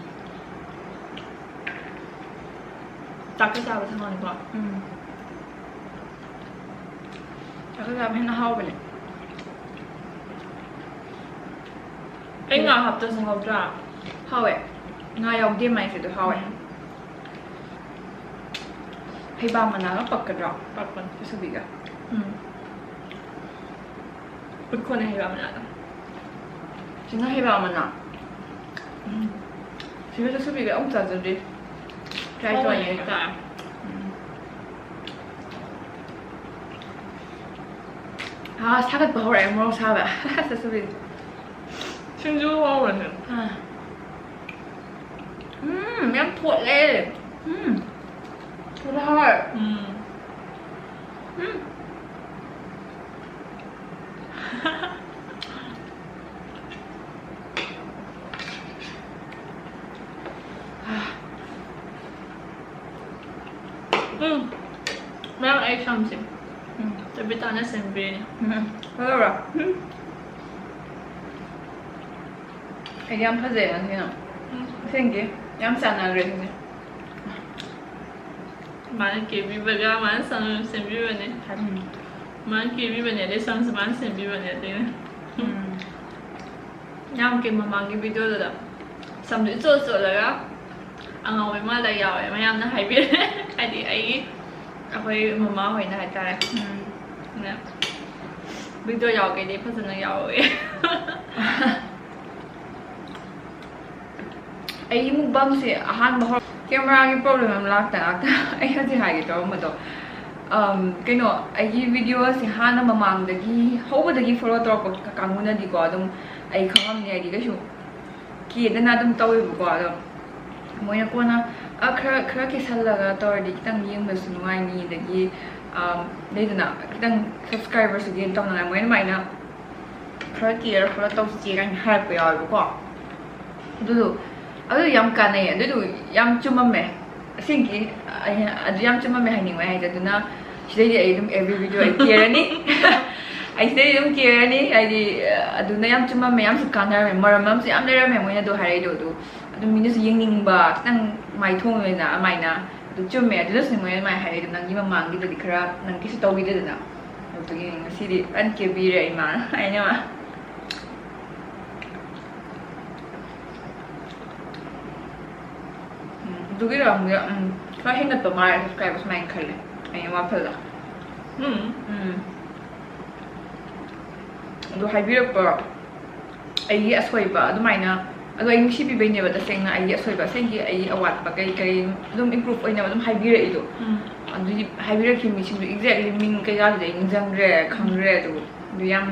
ꯆꯥꯛꯀ ꯆꯥꯕ ꯁꯪꯉꯅꯤꯀꯣ꯫ ꯎꯝ꯫ ꯆꯥꯛꯀ ꯆꯥꯕ ꯍꯦꯟꯅ ꯍꯥꯎꯕꯅꯦ꯫ ꯑꯩ ꯉꯥ ꯍꯥꯞꯇꯁꯨ ꯍꯥꯎꯇ꯭ꯔꯥ? ꯍꯥꯎꯋꯦ꯫ ꯉꯥ ꯌꯥꯎꯗꯦ ꯃꯥꯏꯁꯦ, ꯑꯗꯨ ꯍꯥꯎꯋꯦ꯫ ꯎꯝ꯫ ꯍꯩꯕꯥ ꯃꯅꯥꯒ ꯄꯛꯀꯗ꯭ꯔꯣ? ꯄꯛꯄꯅꯦ꯫ ꯆꯥꯁꯨꯕꯤꯒ꯫ ꯎꯝ꯫ ꯄꯨꯠꯀꯣꯅꯦ ꯍꯩꯕꯥ ꯃꯅꯥꯗꯣ꯫ ꯁꯤꯅ ꯍꯩꯕꯥ ꯃꯅꯥ꯫ ꯎꯝ꯫ ꯁꯤꯒ ꯆꯥꯁꯨꯕꯤꯒ ꯑꯃꯨꯛ ꯆꯥꯖꯗ꯭ꯔꯤ꯫ Try ꯍꯥꯎꯕꯅꯦ ꯇꯧꯔꯤꯅꯦ꯫ ꯆꯥ꯫ ꯎꯝ꯫ ꯑꯥ, ꯁꯥꯒꯠꯄ ꯍꯧꯔꯛꯑꯦ, ꯃꯣꯔꯣꯛ ꯁꯥꯕ꯫ ꯆꯥꯁꯨꯕꯤ꯫ ꯁꯤꯡꯖꯨ ꯍꯥꯎꯕꯅꯦ꯫ ꯑꯥ꯫ ꯎꯝ, ꯌꯥꯝ ꯊꯣꯠꯂꯦ꯫ ꯎꯝ꯫ ꯊꯣꯠꯂꯦ ꯍꯥꯎꯋꯦ꯫ ꯎꯝ꯫ ꯎꯝ꯫ ꯎꯝ꯫ ꯃꯌꯥꯝ ꯑꯩ ꯁꯝꯁꯦ꯫ ꯎꯝ꯫ ꯇꯕꯤꯇꯥꯅ ꯁꯦꯝꯕꯤꯔꯤꯅꯦ꯫ ꯎꯝ꯫ ꯐꯖꯕ꯭ꯔꯥ? ꯎꯝ꯫ ꯑꯩꯗꯤ ꯌꯥꯝ ꯐꯖꯩ ꯉꯁꯤꯅ꯫ ꯎꯝ꯫ ꯑꯁꯦꯡꯀꯤ ꯌꯥꯝ ꯆꯥꯟꯅꯈ꯭ꯔꯦ ꯁꯤꯅꯦ꯫ ꯃꯥꯅ ꯀꯦꯕꯤꯕꯒ ꯃꯥꯅ ꯁꯝ ꯁꯦꯝꯕꯤꯕꯅꯦ꯫ ꯎꯝ꯫ ꯃꯥꯅ ꯀꯦꯕꯤꯕꯅꯦ, ꯑꯗꯩ ꯁꯝꯁꯨ ꯃꯥꯅ ꯁꯦꯝꯕꯤꯕꯅꯦ, ꯑꯗꯨꯏꯅꯦ꯫ ꯎꯝ꯫ ꯌꯥꯝ ꯀꯦ ꯃꯃꯥꯡꯒꯤ ꯚꯤꯗꯤꯑꯣꯗꯨꯗ ꯁꯝꯗꯨ ꯏꯆꯣꯠ ꯆꯣꯠꯂꯒ ꯑꯉꯥꯎꯕꯤ ꯃꯥꯜꯂ ꯌꯥꯎꯋꯦ꯫ ꯃꯌꯥꯝꯅ ꯍꯥꯏꯕꯤꯔꯦ꯫ ꯍꯥꯏꯗꯤ ꯑꯩꯒꯤ, ꯑꯩꯈꯣꯏ ꯃꯃꯥ ꯍꯣꯏꯅ ꯍꯥꯏꯇꯥꯔꯦ꯫ ꯎꯝ꯫ ꯑꯗꯨꯅ ꯚꯤꯗꯤꯑꯣ ꯌꯥꯎꯒꯦꯗꯤ ꯐꯖꯅ ꯌꯥꯎꯋꯦ꯫ ꯑꯩꯒꯤ mukbangꯁꯦ ꯑꯍꯥꯟꯕ ꯍꯧꯔꯛ-, cameraꯒꯤ problem ꯑꯃ ꯂꯥꯛꯇ ꯉꯥꯛꯇ ꯑꯩ ꯍꯧꯖꯤꯛ ꯍꯥꯏꯒꯦ ꯇꯧꯔꯝꯕꯗꯣ, ꯑꯝ, ꯀꯩꯅꯣ, ꯑꯩꯒꯤ videoꯁꯦ ꯍꯥꯟꯅ ꯃꯃꯥꯡꯗꯒꯤ, ꯍꯧꯕꯗꯒꯤ follow ꯇꯧꯔꯛꯄ ꯀꯥꯡꯕꯨꯅꯗꯤꯀꯣ, ꯑꯗꯨꯝ ꯑꯩ ꯈꯪꯉꯝꯅꯤ, ꯍꯥꯏꯗꯤ ꯀꯩꯁꯨ ꯀꯦꯗꯅ ꯑꯗꯨꯝ ꯇꯧꯋꯦꯕꯀꯣ꯫ ꯑꯗꯣ ꯃꯣꯏꯅ ꯀꯣꯟꯅ ꯑ, ꯈꯔ, ꯈꯔ ꯀꯦꯁꯜꯂꯒ ꯇꯧꯔꯗꯤ ꯈꯤꯇꯪ ꯌꯦꯡꯕꯁꯨ ꯅꯨꯡꯉꯥꯏꯅꯤ, ꯑꯗꯒꯤ, ꯑꯝ, ꯂꯩꯗꯅ, ꯈꯤꯇꯪ subscriberꯁꯨ gain ꯇꯧꯅꯉꯥꯏ꯫ ꯃꯣꯏ ꯑꯗꯨꯃꯥꯏꯅ ꯈꯔ ꯀꯦꯔ ꯈꯣꯠꯂ ꯇꯧꯁꯤ ꯀꯥꯏꯅ ꯍꯥꯏꯔꯛꯄ ꯌꯥꯎꯋꯦꯕꯀꯣ꯫ ꯑꯗꯨꯗꯣ, ꯑꯗꯨ ꯌꯥꯝ ꯀꯥꯟꯅꯩ꯫ ꯑꯗꯨꯗꯣ ꯌꯥꯝ ꯆꯨꯝꯃꯝꯃꯦ꯫ ꯑꯁꯦꯡꯀꯤ, ꯑꯩ ꯑꯗꯨ ꯌꯥꯝ ꯆꯨꯝꯃꯝꯃꯦ ꯍꯥꯏꯅꯤꯡꯕ ꯍꯥꯏꯁꯦ꯫ ꯑꯗꯨꯅ ꯁꯤꯗꯩꯗꯤ ꯑꯩ ꯑꯗꯨꯝ every video ꯑꯩ ꯀꯦꯔꯅꯤ꯫ ꯑꯩ ꯁꯤꯗꯩꯗꯤ ꯑꯗꯨꯝ ꯀꯦꯔꯅꯤ꯫ ꯍꯥꯏꯗꯤ, ꯑꯗꯨꯅ ꯌꯥꯝ ꯆꯨꯝꯃꯝꯃꯦ, ꯌꯥꯝꯁꯨ ꯀꯥꯟꯅꯔꯝꯃꯦ꯫ ꯃꯔꯝ ꯑꯃꯁꯨ ꯌꯥꯝ ꯂꯩꯔꯝꯃꯦ ꯃꯣꯏꯅ ꯑꯗꯨ ꯍꯥꯏꯔꯛꯏꯗꯣ꯫ ꯑꯗꯨ ꯑꯗꯨꯝ ꯃꯤꯅꯁꯨ ꯌꯦꯡꯅꯤꯡꯕ, ꯈꯤꯇꯪ ꯃꯥꯏ ꯊꯣꯡꯕꯅꯤꯅ ꯑꯗꯨꯃꯥꯏꯅ꯫ ꯑꯗꯨ ꯆꯨꯝꯃꯦ꯫ ꯑꯗꯨꯅꯁꯨ ꯃꯣꯏꯅ ꯑꯗꯨꯃꯥꯏꯅ ꯍꯥꯏꯔꯛꯏꯗꯣ꯫ ꯅꯪꯒꯤ ꯃꯃꯥꯡꯒꯤꯗꯗꯤ ꯈꯔ ꯅꯪ ꯀꯩꯁꯨ ꯇꯧꯈꯤꯗꯦꯗꯅ꯫ ꯑꯗꯨꯒꯤ ꯉꯁꯤꯗꯤ ꯐꯖꯅ ꯀꯦꯕꯤꯔꯦ ꯏꯃꯥꯅ꯫ ꯑꯩꯅ ꯃꯥ ꯎꯝ, ꯑꯗꯨꯒꯤꯔ ꯈꯪꯗꯦ, ꯎꯝ, ꯈꯔ ꯍꯦꯟꯒꯠꯄ ꯃꯥꯜꯂꯦ subscriber ꯁꯨꯃꯥꯏꯅ ꯈꯜꯂꯦ ꯑꯩꯅ ꯋꯥꯈꯜꯗ꯫ ꯎꯝ꯫ ꯎꯝ꯫ ꯑꯗꯨ ꯍꯥꯏꯕꯤꯔꯛꯄ ꯑꯩꯒꯤ ꯑꯁꯣꯏꯕ ꯑꯗꯨꯃꯥꯏꯅ, ꯑꯗꯣ ꯑꯩ ꯅꯨꯡꯁꯤꯕꯤꯕꯩꯅꯦꯕ ꯇꯁꯦꯡꯅ꯫ ꯑꯩꯒꯤ ꯑꯁꯣꯏꯕ, ꯑꯁꯦꯡꯒꯤ ꯑꯩꯒꯤ ꯑꯋꯥꯠꯄ ꯀꯩ ꯀꯩ ꯑꯗꯨꯝ improve ꯑꯣꯏꯅꯕ ꯑꯗꯨꯝ ꯍꯥꯏꯕꯤꯔꯛꯏꯗꯣ꯫ ꯎꯝ꯫ ꯑꯗꯨꯗꯤ ꯍꯥꯏꯕꯤꯔꯛꯈꯤꯕ ꯃꯤꯁꯤꯡꯗꯣ exactly ꯃꯤꯡ ꯀꯩꯀꯥꯗꯨꯗꯤ ꯑꯩ ꯅꯤꯡꯁꯤꯡꯗ꯭ꯔꯦ, ꯈꯪꯗ꯭ꯔꯦ꯫ ꯑꯗꯨ, ꯑꯗꯨ ꯌꯥꯝ,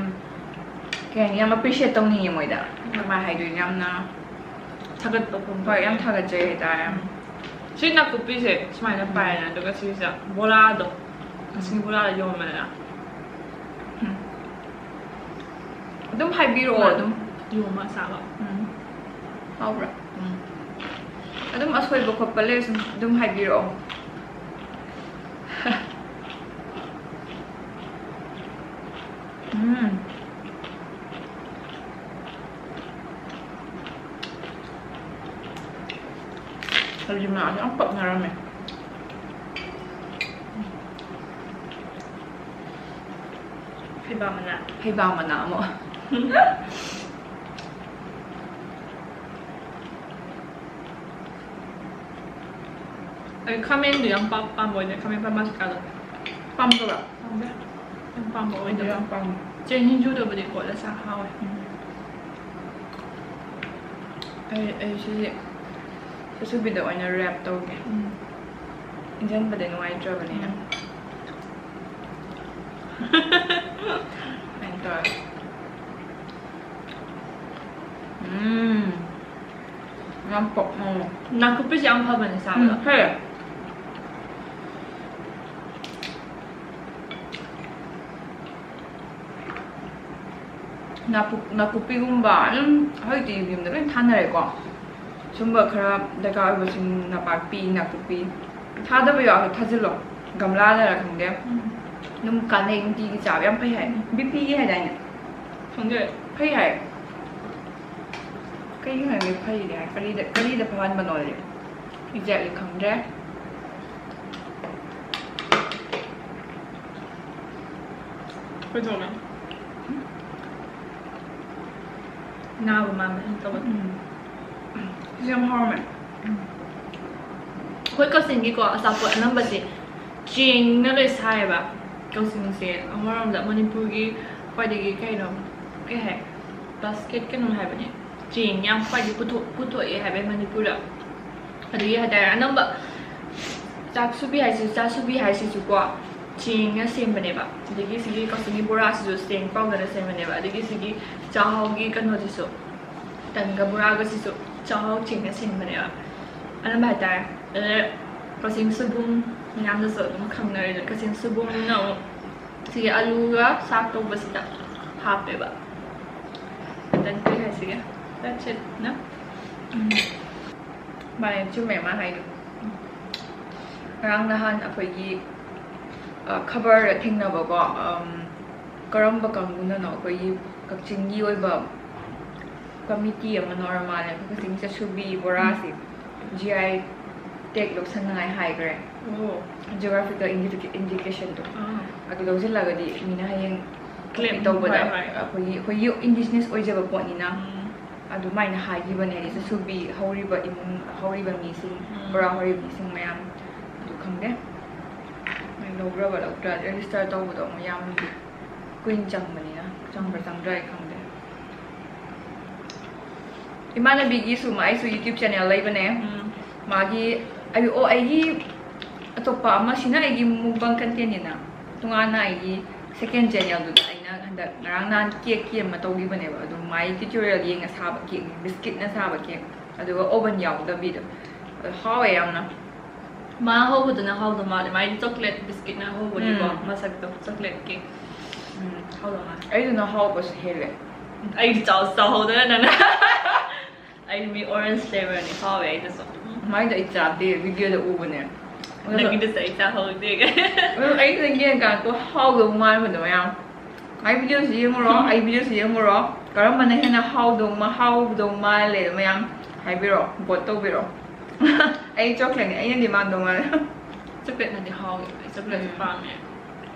ꯀꯩ ꯍꯥꯏꯅꯤ, ꯌꯥꯝ appreciate ꯇꯧꯅꯤꯡꯉꯦ ꯃꯣꯏꯗ꯫ ꯎꯝ꯫ ꯀꯃꯥꯏꯅ ꯍꯥꯏꯗꯣꯏꯅꯣ, ꯌꯥꯝꯅ ꯊꯥꯒꯠꯄ ꯐꯣꯡꯗꯣꯛ-, ꯍꯣꯏ, ꯌꯥꯝ ꯊꯥꯒꯠꯆꯔꯤ ꯍꯥꯏꯇꯥꯔꯦ꯫ ꯎꯝ꯫ ꯁꯤ ꯅꯥꯀꯨꯞꯄꯤꯁꯦ ꯁꯨꯃꯥꯏꯅ ꯎꯝ꯫ ꯄꯥꯏꯔꯦꯅ, ꯑꯗꯨꯒ ꯁꯤꯁꯦ ꯕꯣꯔꯥꯗꯣ, ꯀꯛꯆꯤꯡ ꯕꯣꯔꯥꯗ ꯌꯣꯟꯕꯅꯤꯅ꯫ ꯎꯝ꯫ ꯑꯗꯨꯝ ꯍꯥꯏꯕꯤꯔꯛꯑꯣ, ꯃꯥ ꯑꯗꯨꯝ꯫ ꯌꯣꯝꯃ ꯆꯥꯕ꯫ ꯎꯝ꯫ ꯍꯥꯎꯕ꯭ꯔꯥ? ꯎꯝ꯫ ꯑꯗꯨꯝ ꯑꯁꯣꯏꯕ ꯈꯣꯠꯄ ꯂꯩꯔꯁꯨ ꯑꯗꯨꯝ ꯍꯥꯏꯕꯤꯔꯛꯑꯣ꯫ ꯎꯝ꯫ ꯍꯧꯖꯤꯛ ꯃꯥꯁꯦ ꯌꯥꯝ ꯄꯛꯅꯔꯝꯃꯦ꯫ ꯐꯩꯕꯥꯛ ꯃꯅꯥ꯫ ꯐꯩꯕꯥꯛ ꯃꯅꯥ ꯑꯃꯨꯛ꯫ ꯑꯩ ꯈꯥꯃꯦꯟꯗꯨ ꯌꯥꯝ ꯄꯥꯝ-, ꯄꯥꯝꯕ ꯑꯣꯏꯗꯦ, ꯈꯥꯃꯦꯟ ꯄꯥꯝꯕꯤꯁꯤ ꯀꯥꯗꯣ꯫ ꯄꯥꯝꯗꯕ꯭ꯔꯥ? ꯄꯥꯝꯗꯦ꯫ ꯌꯥꯝ ꯄꯥꯝꯕ ꯑꯩꯗꯤ ꯑꯣꯏꯗꯕ꯫ ꯌꯥꯝ ꯄꯥꯝꯃꯦ꯫ ꯆꯦꯡ ꯁꯤꯡꯖꯨꯗꯕꯨꯗꯤ ꯀꯣꯠꯂ ꯆꯥ ꯍꯥꯎꯋꯦ꯫ ꯎꯝ꯫ ꯑꯩ, ꯑꯩ ꯁꯤꯁꯦ ꯆꯥꯁꯨꯕꯤꯗ ꯑꯣꯏꯅ wrap ꯇꯧꯒꯦ꯫ ꯎꯝ꯫ ꯏꯟꯖꯟꯕꯗ ꯅꯨꯡꯉꯥꯏꯇ꯭ꯔꯕꯅꯤꯅ꯫ ꯎꯝ꯫ ꯑꯗꯨꯃꯥꯏꯅ ꯇꯧꯔꯒ꯫ ꯎꯝ꯫ ꯌꯥꯝ ꯄꯣꯛ ꯎꯝ꯫ ꯅꯥꯀꯨꯞꯄꯤꯁꯦ ꯌꯥꯝ ꯐꯕꯅꯦ ꯆꯥꯕꯗ꯫ ꯎꯝ, ꯐꯩ꯫ ꯅꯥꯀꯨꯞ- ꯅꯥꯀꯨꯞꯄꯤꯒꯨꯝꯕ ꯑꯗꯨꯝ ꯍꯧꯖꯤꯛꯇꯤ ꯌꯨꯝ ꯌꯨꯝꯗ ꯂꯣꯏ ꯊꯥꯅꯔꯦꯀꯣ꯫ ꯁꯨꯝꯕ ꯈꯔ ꯗꯔꯀꯥꯔ ꯑꯣꯏꯕꯁꯤꯡ, ꯅꯄꯥꯛꯄꯤ, ꯅꯥꯀꯨꯞꯄꯤ ꯊꯥꯗꯕ ꯌꯥꯎꯔꯁꯨ ꯊꯥꯖꯤꯜꯂꯣ꯫ ꯒꯝꯂꯥꯗꯔ ꯈꯪꯗꯦ꯫ ꯎꯝ꯫ ꯑꯗꯨꯝ ꯀꯥꯟꯅꯩ, ꯅꯨꯡꯇꯤꯒꯤ ꯆꯥꯕ ꯌꯥꯝ ꯐꯩ ꯍꯥꯏ꯫ ꯕꯤ ꯄꯤꯒꯤ ꯍꯥꯏꯗꯥꯏꯅꯦ? ꯈꯪꯗꯦ꯫ ꯐꯩ ꯍꯥꯏ꯫ ꯀꯩꯒꯤꯅꯣ ꯈꯪꯗꯦ ꯐꯩꯗꯤ ꯍꯥꯏ꯫ ꯀꯔꯤꯗ, ꯀꯔꯤꯗ ꯐꯍꯟꯕꯅꯣꯗꯤ exactly ꯈꯪꯗ꯭ꯔꯦ꯫ ꯀꯩꯗꯧꯔꯦ? ꯅꯥꯕ ꯃꯥꯟꯕ ꯁꯨꯝ ꯇꯧꯕ꯫ ꯎꯝ꯫ ꯁꯤ ꯌꯥꯝ ꯍꯥꯎꯔꯝꯃꯦ꯫ ꯑꯩꯈꯣꯏ ꯀꯛꯆꯤꯡꯒꯤꯀꯣ ꯑꯆꯥꯄꯣꯠ ꯑꯅꯝꯕꯁꯦ ꯆꯦꯡꯅ ꯂꯣꯏ ꯁꯥꯏꯌꯦꯕ꯫ ꯀꯛꯆꯤꯡꯁꯦ ꯑꯃꯔꯣꯝꯗ ꯃꯅꯤꯄꯨꯔꯒꯤ ꯈ꯭ꯋꯥꯏꯗꯒꯤ ꯀꯩꯅꯣ, ꯀꯩ ꯍꯥꯏ, ꯕꯥꯁꯀꯦꯠ ꯀꯩꯅꯣꯝ ꯍꯥꯏꯕꯅꯦ꯫ ꯆꯦꯡ ꯌꯥꯝ ꯈ꯭ꯋꯥꯏꯗꯒꯤ ꯄꯨꯊꯣꯛ- ꯄꯨꯊꯣꯛꯑꯦ ꯍꯥꯏꯕ ꯃꯅꯤꯄꯨꯔꯗ꯫ ꯑꯗꯨꯒꯤ ꯍꯥꯏꯇꯥꯔꯦ ꯑꯅꯝꯕ ꯆꯥꯛꯁꯨꯕꯤ ꯍꯥꯏꯁꯤ, ꯆꯥꯁꯨꯕꯤ ꯍꯥꯏꯁꯤꯁꯨꯀꯣ ꯆꯦꯡꯅ ꯁꯦꯝꯕꯅꯦꯕ꯫ ꯑꯗꯒꯤ ꯁꯤꯒꯤ ꯀꯛꯆꯤꯡꯒꯤ ꯕꯣꯔꯥꯁꯤꯁꯨ ꯆꯦꯡ powderꯅ ꯁꯦꯝꯕꯅꯦꯕ꯫ ꯑꯗꯒꯤ ꯁꯤꯒꯤ ꯆꯥꯛꯍꯥꯎꯒꯤ ꯀꯩꯅꯣꯁꯤꯁꯨ, ꯇꯟꯒ ꯕꯣꯔꯥꯒꯁꯤꯁꯨ ꯆꯥꯛꯍꯥꯎ ꯆꯦꯡꯅ ꯁꯦꯝꯕꯅꯦꯕ꯫ ꯑꯅꯝꯕ ꯍꯥꯏꯇꯥꯔꯦ꯫ ꯑꯗꯨꯗ ꯀꯛꯆꯤꯡ ꯁꯣꯏꯕꯨꯝ ꯃꯌꯥꯝꯅꯁꯨ ꯑꯗꯨꯝ ꯈꯪꯅꯔꯦ꯫ ꯑꯗꯨꯅ ꯀꯛꯆꯤꯡ ꯁꯣꯏꯕꯨꯝꯅ ꯑꯃꯨꯛ ꯁꯤꯒꯤ ꯑꯂꯨꯒ ꯁꯥꯛ ꯇꯧꯕꯁꯤꯗ ꯍꯥꯞꯄꯦꯕ꯫ Then ꯀꯩ ꯍꯥꯏꯁꯤꯒꯦ? That's it, no? ꯎꯝ꯫ ꯃꯥꯅꯦ, ꯆꯨꯝꯃꯦ ꯃꯥ ꯍꯥꯏꯗꯣ꯫ ꯉꯔꯥꯡ ꯅꯍꯥꯟ ꯑꯩꯈꯣꯏꯒꯤ, ꯑ, ꯈꯕꯔꯗ ꯊꯦꯡꯅꯕꯀꯣ, ꯑꯝ, ꯀꯔꯝꯕ ꯀꯥꯡꯕꯨꯅꯅꯣ ꯑꯩꯈꯣꯏꯒꯤ ꯀꯛꯆꯤꯡꯒꯤ ꯑꯣꯏꯕ committee ꯑꯃꯅ ꯑꯣꯏꯔ ꯃꯥꯜꯂꯦ, ꯑꯩꯈꯣꯏ ꯀꯛꯆꯤꯡ ꯆꯥꯁꯨꯕꯤ ꯕꯣꯔꯥꯁꯤ G I tag ꯂꯧꯁꯟꯅꯉꯥꯏ ꯍꯥꯏꯈ꯭ꯔꯦ꯫ ꯑꯣ꯫ Geographical indica- indicationꯗꯣ꯫ ꯑꯥ꯫ ꯑꯗꯨ ꯂꯧꯁꯤꯜꯂꯒꯗꯤ ꯃꯤꯅ ꯍꯌꯦꯡ Claim copy ꯇꯧꯕꯗ ꯍꯣꯏ, ꯍꯣꯏ꯫ ꯑꯩꯈꯣꯏꯒꯤ, ꯑꯩꯈꯣꯏꯒꯤ indigenous ꯑꯣꯏꯖꯕ ꯄꯣꯠꯅꯤꯅ ꯎꯝ꯫ ꯑꯗꯨꯃꯥꯏꯅ ꯍꯥꯏꯈꯤꯕꯅꯦ꯫ ꯍꯥꯏꯗꯤ ꯆꯥꯁꯨꯕꯤ ꯍꯧꯔꯤꯕ ꯏꯃꯨꯡ, ꯍꯧꯔꯤꯕ ꯃꯤꯁꯤꯡ, ꯎꯝ꯫ ꯕꯣꯔꯥ ꯍꯧꯔꯤꯕ ꯃꯤꯁꯤꯡ ꯃꯌꯥꯝ ꯑꯗꯨ ꯈꯪꯗꯦ꯫ ꯃꯣꯏ ꯂꯧꯈ꯭ꯔꯕ ꯂꯧꯗ꯭ꯔꯥ register ꯇꯧꯕꯗꯣ ꯑꯃꯨꯛ ꯌꯥꯝꯅꯗꯤ ꯀꯨꯏꯅ ꯆꯪꯕꯅꯤꯅ, ꯆꯪꯕ꯭ꯔꯥ ꯆꯪꯗ꯭ꯔꯥ ꯑꯩ ꯈꯪꯗꯦ꯫ ꯏꯃꯥꯟꯅꯕꯤꯒꯤꯁꯨ ꯃꯥꯏꯁꯨ YouTube channel ꯂꯩꯕꯅꯦ꯫ ꯎꯝ꯫ ꯃꯥꯒꯤ, ꯑꯩ, ꯑꯣ, ꯑꯩꯒꯤ ꯑꯇꯣꯞꯄ ꯑꯃ, ꯁꯤꯅ ꯑꯩꯒꯤ mukbang contentꯅꯤꯅ, ꯇꯣꯉꯥꯟꯅ ꯑꯩꯒꯤ second channelꯗꯨꯗ ꯑꯩꯅ ꯍꯟꯗꯛ ꯉꯔꯥꯡ ꯅꯍꯥꯟ cakeꯀꯤ ꯑꯃ ꯇꯧꯈꯤꯕꯅꯦꯕ꯫ ꯑꯗꯨ ꯃꯥꯏ tutorial ꯌꯦꯡꯉ ꯁꯥꯕ cakeꯅꯤ, biscuitꯅ ꯁꯥꯕ cake꯫ ꯑꯗꯨꯒ ꯑꯣꯚꯟ ꯌꯥꯎꯗꯕꯤꯗꯣ꯫ ꯑꯗꯨ ꯍꯥꯎꯋꯦ ꯌꯥꯝꯅ꯫ ꯃꯥ ꯍꯧꯕꯗꯨꯅ ꯍꯥꯎꯗꯧ ꯃꯥꯜꯂꯦ꯫ ꯃꯥꯏꯗꯤ ꯆꯣꯀ꯭ꯂꯦꯠ ꯕꯤꯁꯀꯤꯠꯅ ꯍꯧꯕꯅꯤꯀꯣ, ꯎꯝ꯫ ꯃꯁꯛꯇꯣ ꯆꯣꯀ꯭ꯂꯦꯠꯀꯤ꯫ ꯎꯝ꯫ ꯍꯥꯎꯗꯧ ꯃꯥꯜꯂꯦ꯫ ꯑꯩꯗꯨꯅ ꯍꯥꯎꯕꯁꯨ ꯍꯦꯜꯂꯦ꯫ ꯑꯩꯗꯤ ꯆꯥꯎꯁꯨ ꯆꯥꯎꯍꯧꯗꯅ ꯅꯪꯅ꯫ ꯑꯩ ꯃꯤ ꯑꯣꯔꯦꯟꯖ ꯐ꯭ꯂꯦꯚꯔꯅꯤ ꯍꯥꯎꯋꯦ ꯑꯩꯗꯨꯁꯨ꯫ ꯃꯥꯏꯗꯣ ꯑꯩ ꯆꯥꯗꯦ, ꯚꯤꯗꯤꯑꯣꯗ ꯎꯕꯅꯦ꯫ ꯑꯗꯣ ꯅꯪꯒꯤꯗꯨꯁꯨ ꯑꯩ ꯆꯥꯍꯧꯗꯦ꯫ ꯑꯗꯣ ꯑꯩꯅ ꯌꯦꯡꯀꯥꯟꯗꯀꯣ ꯍꯥꯎꯗꯧ ꯃꯥꯟꯕꯗꯣ ꯃꯌꯥꯝ꯫ ꯑꯩ ꯚꯤꯗꯤꯑꯣꯁꯤ ꯌꯦꯡꯉꯨꯔꯣ, ꯑꯩ ꯚꯤꯗꯤꯑꯣꯁꯤ ꯌꯦꯡꯉꯨꯔꯣ꯫ ꯀꯔꯝꯕꯅ ꯍꯦꯟꯅ ꯍꯥꯎꯗꯧ ꯃꯥ-, ꯍꯥꯎꯗꯧ ꯃꯥꯜꯂꯦ ꯑꯗꯣ ꯃꯌꯥꯝ ꯍꯥꯏꯕꯤꯔꯣ, ꯚꯣꯠ ꯇꯧꯕꯤꯔꯣ꯫ ꯑꯩ ꯆꯣꯀ꯭ꯂꯦꯠꯅꯤ, ꯑꯩꯅꯗꯤ ꯃꯥꯟꯗꯧ ꯃꯥꯜꯂꯦ꯫ ꯆꯣꯀ꯭ꯂꯦꯠꯅꯗꯤ ꯍꯥꯎꯋꯦ, ꯑꯩ ꯆꯣꯀ꯭ꯂꯦꯠꯁꯨ ꯎꯝ꯫ ꯄꯥꯝꯃꯦ꯫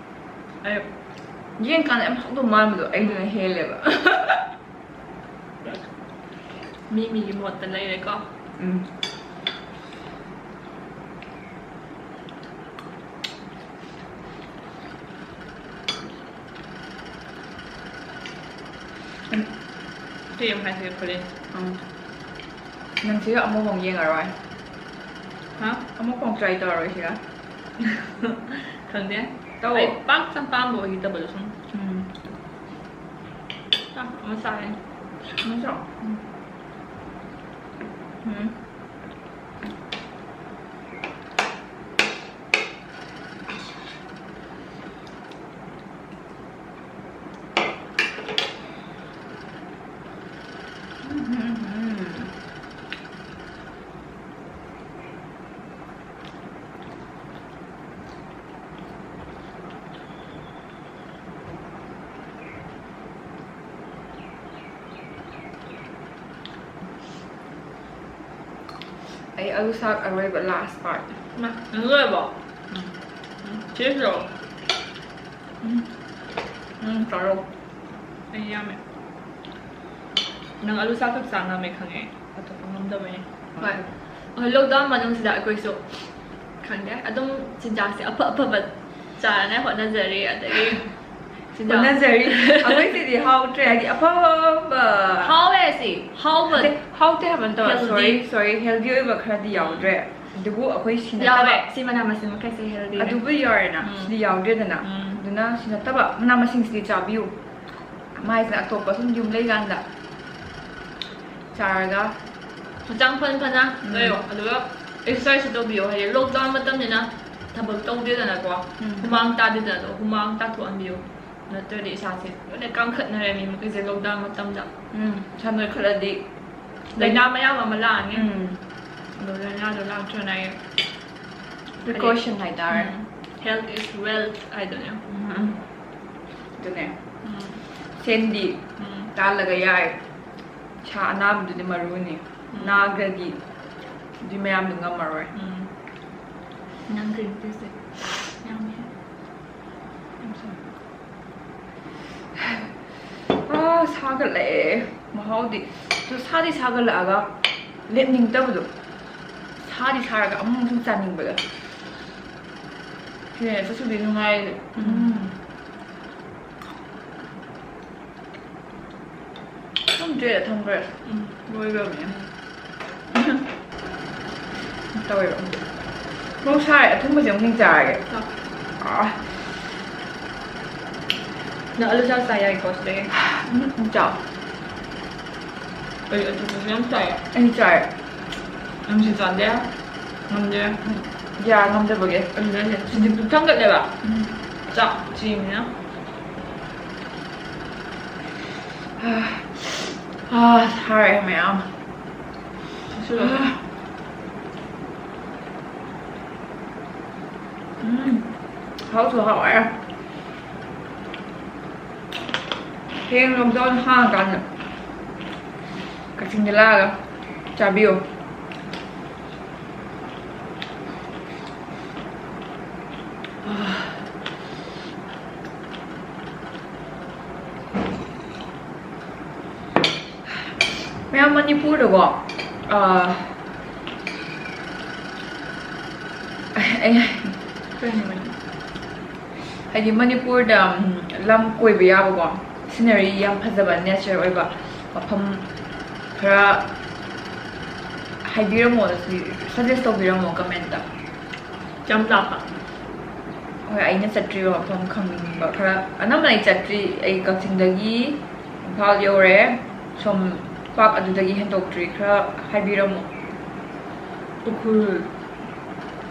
ꯑꯩ ꯌꯦꯡꯀꯥꯟꯗ ꯌꯥꯝ ꯍꯥꯎꯗꯧ ꯃꯥꯟꯕꯗꯣ ꯑꯩꯗꯨꯅ ꯍꯦꯜꯂꯦꯕ꯫ ꯃꯤ ꯃꯤꯒꯤ ꯃꯣꯠꯇ ꯂꯩꯔꯦꯀꯣ꯫ ꯎꯝ꯫ ꯎꯝ꯫ ꯀꯩ ꯑꯃ ꯍꯥꯏꯁꯤꯒꯦ ꯐꯨꯔꯤꯠ? ꯎꯝ꯫ ꯅꯪ ꯁꯤꯒ ꯑꯃꯨꯛ ꯑꯃꯨꯛ ꯌꯦꯡꯉꯔꯣꯏ? ꯍꯥ? ꯑꯃꯨꯛ ꯑꯃꯨꯛ try ꯇꯧꯔꯔꯣꯏ ꯁꯤꯒ? ꯈꯪꯗꯦ꯫ ꯇꯧ꯫ ꯑꯩ ꯄꯥꯛ ꯆꯪ ꯄꯥꯝꯕ ꯑꯣꯏꯈꯤꯗꯕꯗꯣ ꯁꯨꯝ꯫ ꯎꯝ꯫ ꯆꯥꯛ ꯑꯃ ꯆꯥꯔꯦ꯫ ꯑꯃ ꯆꯥꯎ꯫ ꯎꯝ꯫ ꯎꯝ꯫ ꯎꯝ, ꯎꯝ, ꯎꯝ꯫ ꯑꯩ ꯑꯂꯨ ꯁꯥꯛ ꯑꯔꯣꯏꯕ last part꯫ ꯃꯥ, ꯅꯪ ꯂꯣꯏꯔꯕꯣ? ꯎꯝ꯫ ꯎꯝ, ꯆꯦꯁꯂꯣ? ꯎꯝ꯫ ꯎꯝ, ꯆꯥꯔꯣ꯫ ꯑꯩ ꯌꯥꯝꯃꯦ꯫ ꯅꯪ ꯑꯂꯨ ꯁꯥꯛ ꯈꯛ ꯆꯥ ꯉꯝꯃꯦ ꯈꯪꯉꯦ꯫ ꯑꯇꯣꯞꯄ ꯉꯝꯗꯕꯩꯅꯦ꯫ ꯍꯣꯏ꯫ ꯍꯣꯏ, lockdown ꯃꯅꯨꯡꯁꯤꯗ ꯑꯩꯈꯣꯏꯁꯨ ꯈꯪꯗꯦ, ꯑꯗꯨꯝ ꯆꯤꯟꯖꯥꯛꯁꯦ ꯑꯐ ꯑꯐꯕ ꯆꯥꯅꯉꯥꯏ ꯍꯣꯠꯅꯖꯔꯤ, ꯑꯗꯒꯤ ꯆꯤꯟꯖꯥꯛ ꯍꯣꯠꯅꯖꯔꯤ꯫ ꯑꯩꯈꯣꯏ ꯁꯤꯗꯤ ꯍꯥꯎꯇ꯭ꯔꯦ, ꯍꯥꯏꯗꯤ ꯑꯐꯕ ꯍꯥꯎꯋꯦ ꯁꯤ, ꯍꯥꯎꯕ ꯅꯠꯇꯦ, ꯍꯥꯎꯇꯦ ꯍꯥꯏꯕ ꯅꯠꯇꯕ, healthy꯫ Sorry, sorry, healthy ꯑꯣꯏꯕ ꯈꯔꯗꯤ ꯌꯥꯎꯗ꯭ꯔꯦ꯫ ꯑꯗꯨꯕꯨ ꯑꯩꯈꯣꯏ ꯁꯤ ꯌꯥꯎꯋꯦ, ꯅꯠꯇꯕ ꯁꯤ ꯃꯅꯥ ꯃꯁꯤꯡ ꯃꯈꯩꯁꯦ healthy ꯅꯦ꯫ ꯑꯗꯨꯕꯨꯗꯤ ꯌꯥꯎꯔꯦꯅ, ꯎꯝ꯫ ꯁꯤꯗꯤ ꯌꯥꯎꯗ꯭ꯔꯦꯗꯅ꯫ ꯎꯝ꯫ ꯑꯗꯨꯅ ꯁꯤ ꯅꯠꯇꯕ ꯃꯅꯥ ꯃꯁꯤꯡꯁꯤꯗꯤ ꯆꯥꯕꯤꯌꯨ꯫ ꯃꯥꯏꯁꯤꯅ ꯑꯇꯣꯞꯄ ꯁꯨꯝ ꯌꯨꯝ ꯂꯩꯀꯥꯟꯗ ꯆꯥꯔꯒ ꯍꯛꯆꯥꯡ ꯐꯅ ꯐꯅ ꯎꯝ꯫ ꯂꯩꯌꯣ꯫ ꯑꯗꯨꯒ exercise ꯁꯨ ꯇꯧꯕꯤꯌꯣ꯫ ꯍꯥꯏꯗꯤ lockdown ꯃꯇꯝꯅꯤꯅ ꯊꯕꯛ ꯇꯧꯗꯦꯗꯅꯀꯣ꯫ ꯎꯝ꯫ ꯍꯨꯃꯥꯡ ꯇꯥꯗꯦꯗꯅ, ꯑꯗꯣ ꯍꯨꯃꯥꯡ ꯇꯥꯊꯣꯛꯍꯟꯕꯤꯌꯨ꯫ ꯅꯠꯇ꯭ꯔꯗꯤ ꯏꯁꯥꯁꯦ ꯂꯣꯏꯅ ꯀꯥꯡꯈꯠꯅꯔꯦ ꯃꯤ ꯃꯈꯩꯁꯦ lockdown ꯃꯇꯝꯗ꯫ ꯎꯝ꯫ ꯏꯁꯥ ꯅꯣꯏꯈꯠꯂꯗꯤ ꯂꯥꯏꯅꯥ ꯃꯌꯥꯝ ꯑꯃ ꯂꯥꯛꯑꯅꯤ꯫ ꯎꯝ꯫ ꯑꯗꯣ ꯂꯥꯏꯅꯥꯗꯣ ꯂꯥꯛꯇꯅꯉꯥꯏ precaution ꯍꯥꯏꯇꯥꯔꯦ꯫ ꯎꯝ꯫ Health is wealth ꯍꯥꯏꯗꯨꯅꯦ꯫ ꯎꯝ꯫ ꯑꯗꯨꯅꯦ꯫ ꯎꯝ꯫ ꯁꯦꯟꯗꯤ ꯎꯝ꯫ ꯇꯥꯜꯂꯒ ꯌꯥꯏ꯫ ꯏꯁꯥ ꯑꯅꯥꯕꯗꯨꯗꯤ ꯃꯔꯨꯅꯤ꯫ ꯎꯝ꯫ ꯅꯥꯈ꯭ꯔꯗꯤ ꯑꯗꯨꯏ ꯃꯌꯥꯝꯗꯨ ꯉꯝꯃꯔꯣꯏ꯫ ꯎꯝ꯫ ꯅꯪ green tea ꯁꯦ ꯌꯥꯝ ꯍꯦ꯫ ꯌꯥꯝ ꯁꯥꯏ꯫ ꯑꯥ, ꯁꯥꯒꯠꯂꯛꯑꯦ꯫ ꯃꯍꯥꯎꯗꯤ꯫ ꯑꯗꯨ ꯁꯥꯗꯤ ꯁꯥꯒꯠꯂꯛꯑꯒ ꯂꯦꯞꯅꯤꯡꯗꯕꯗꯣ꯫ ꯁꯥꯗꯤ ꯁꯥꯔꯒ ꯑꯃꯨꯛ ꯁꯨꯝ ꯆꯥꯅꯤꯡꯕꯗꯣ꯫ ꯁꯤꯅꯦ ꯆꯠꯁꯨꯕꯤ ꯅꯨꯡꯉꯥꯏꯔꯤꯁꯦ꯫ ꯎꯝ꯫ ꯎꯝ꯫ ꯊꯝꯗ꯭ꯔꯦ, ꯊꯝꯈ꯭ꯔꯦ꯫ ꯎꯝ꯫ ꯂꯣꯏꯈ꯭ꯔꯕꯅꯦ꯫ ꯇꯧꯋꯦꯕ꯫ ꯃꯣꯔꯣꯛ ꯁꯥꯔꯦ, ꯑꯊꯨꯝꯕꯁꯦ ꯑꯃꯨꯛ ꯍꯦꯟꯅ ꯆꯥꯔꯒꯦ꯫ ꯆꯥꯎ꯫ ꯑꯥ꯫ ꯅꯪ ꯑꯂꯨ ꯆꯥꯛ ꯆꯥ ꯌꯥꯏꯀꯣ ꯁꯤꯗꯒꯤ? ꯎꯝ, ꯆꯥꯎ꯫ ꯑꯩ ꯑꯇꯣꯞꯄꯁꯨ ꯌꯥꯝ ꯆꯥꯏ꯫ ꯑꯩ ꯆꯥꯏ꯫ ꯅꯪꯁꯨ ꯆꯥꯗꯦ? ꯉꯝꯗꯦ? ꯌꯥ ꯉꯝꯗꯕꯒꯤ꯫ ꯑꯗꯨꯅꯅꯦ꯫ ꯁꯤꯗꯤ ꯄꯨꯛ ꯊꯟꯒꯠꯂꯦꯕ꯫ ꯎꯝ꯫ ꯆꯥꯛ ꯆꯦꯡꯅꯤꯅ꯫ ꯑꯥ, ꯁꯥꯔꯦ ꯃꯌꯥꯝ꯫ ꯆꯥꯁꯤꯜꯂꯣ꯫ ꯑꯥ꯫ ꯎꯝ, ꯍꯥꯎꯁꯨ ꯍꯥꯎꯋꯦ꯫ ꯍꯌꯦꯡ lockdown ꯍꯥꯡꯉꯀꯥꯟꯗ ꯀꯛꯆꯤꯡꯗ ꯂꯥꯛꯑꯒ ꯆꯥꯕꯤꯌꯣ꯫ ꯃꯌꯥꯝ ꯃꯅꯤꯄꯨꯔꯗꯀꯣ, ꯑꯥ, ꯑꯩ, ꯀꯩꯅꯣ? ꯍꯥꯏꯗꯤ ꯃꯅꯤꯄꯨꯔꯗ, ꯎꯝ, ꯂꯝ ꯀꯣꯏꯕ ꯌꯥꯕꯀꯣ, scenery ꯌꯥꯝ ꯐꯖꯕ, natural ꯑꯣꯏꯕ ꯃꯐꯝ ꯈꯔ ꯍꯥꯏꯕꯤꯔꯝꯃꯣ, suggest ꯇꯧꯕꯤꯔꯝꯃꯣ comment ꯇ꯫ ꯌꯥꯝ ꯂꯥꯞꯄ? ꯍꯣꯏ, ꯑꯩꯅ ꯆꯠꯇ꯭ꯔꯤꯕ ꯃꯐꯝ ꯈꯪꯅꯤꯡꯕ ꯈꯔ꯫ ꯑꯅꯝꯕꯅ ꯑꯩ ꯆꯠꯇ꯭ꯔꯤ꯫ ꯑꯩ ꯀꯛꯆꯤꯡꯗꯒꯤ ꯏꯝꯐꯥꯜ ꯌꯧꯔꯦ꯫ ꯁꯣꯝ ꯄꯥꯛ ꯑꯗꯨꯗꯒꯤ ꯍꯦꯟꯗꯣꯛꯇ꯭ꯔꯤ꯫ ꯈꯔ ꯍꯥꯏꯕꯤꯔꯝꯃꯣ꯫ ꯎꯈ꯭ꯔꯨꯜ,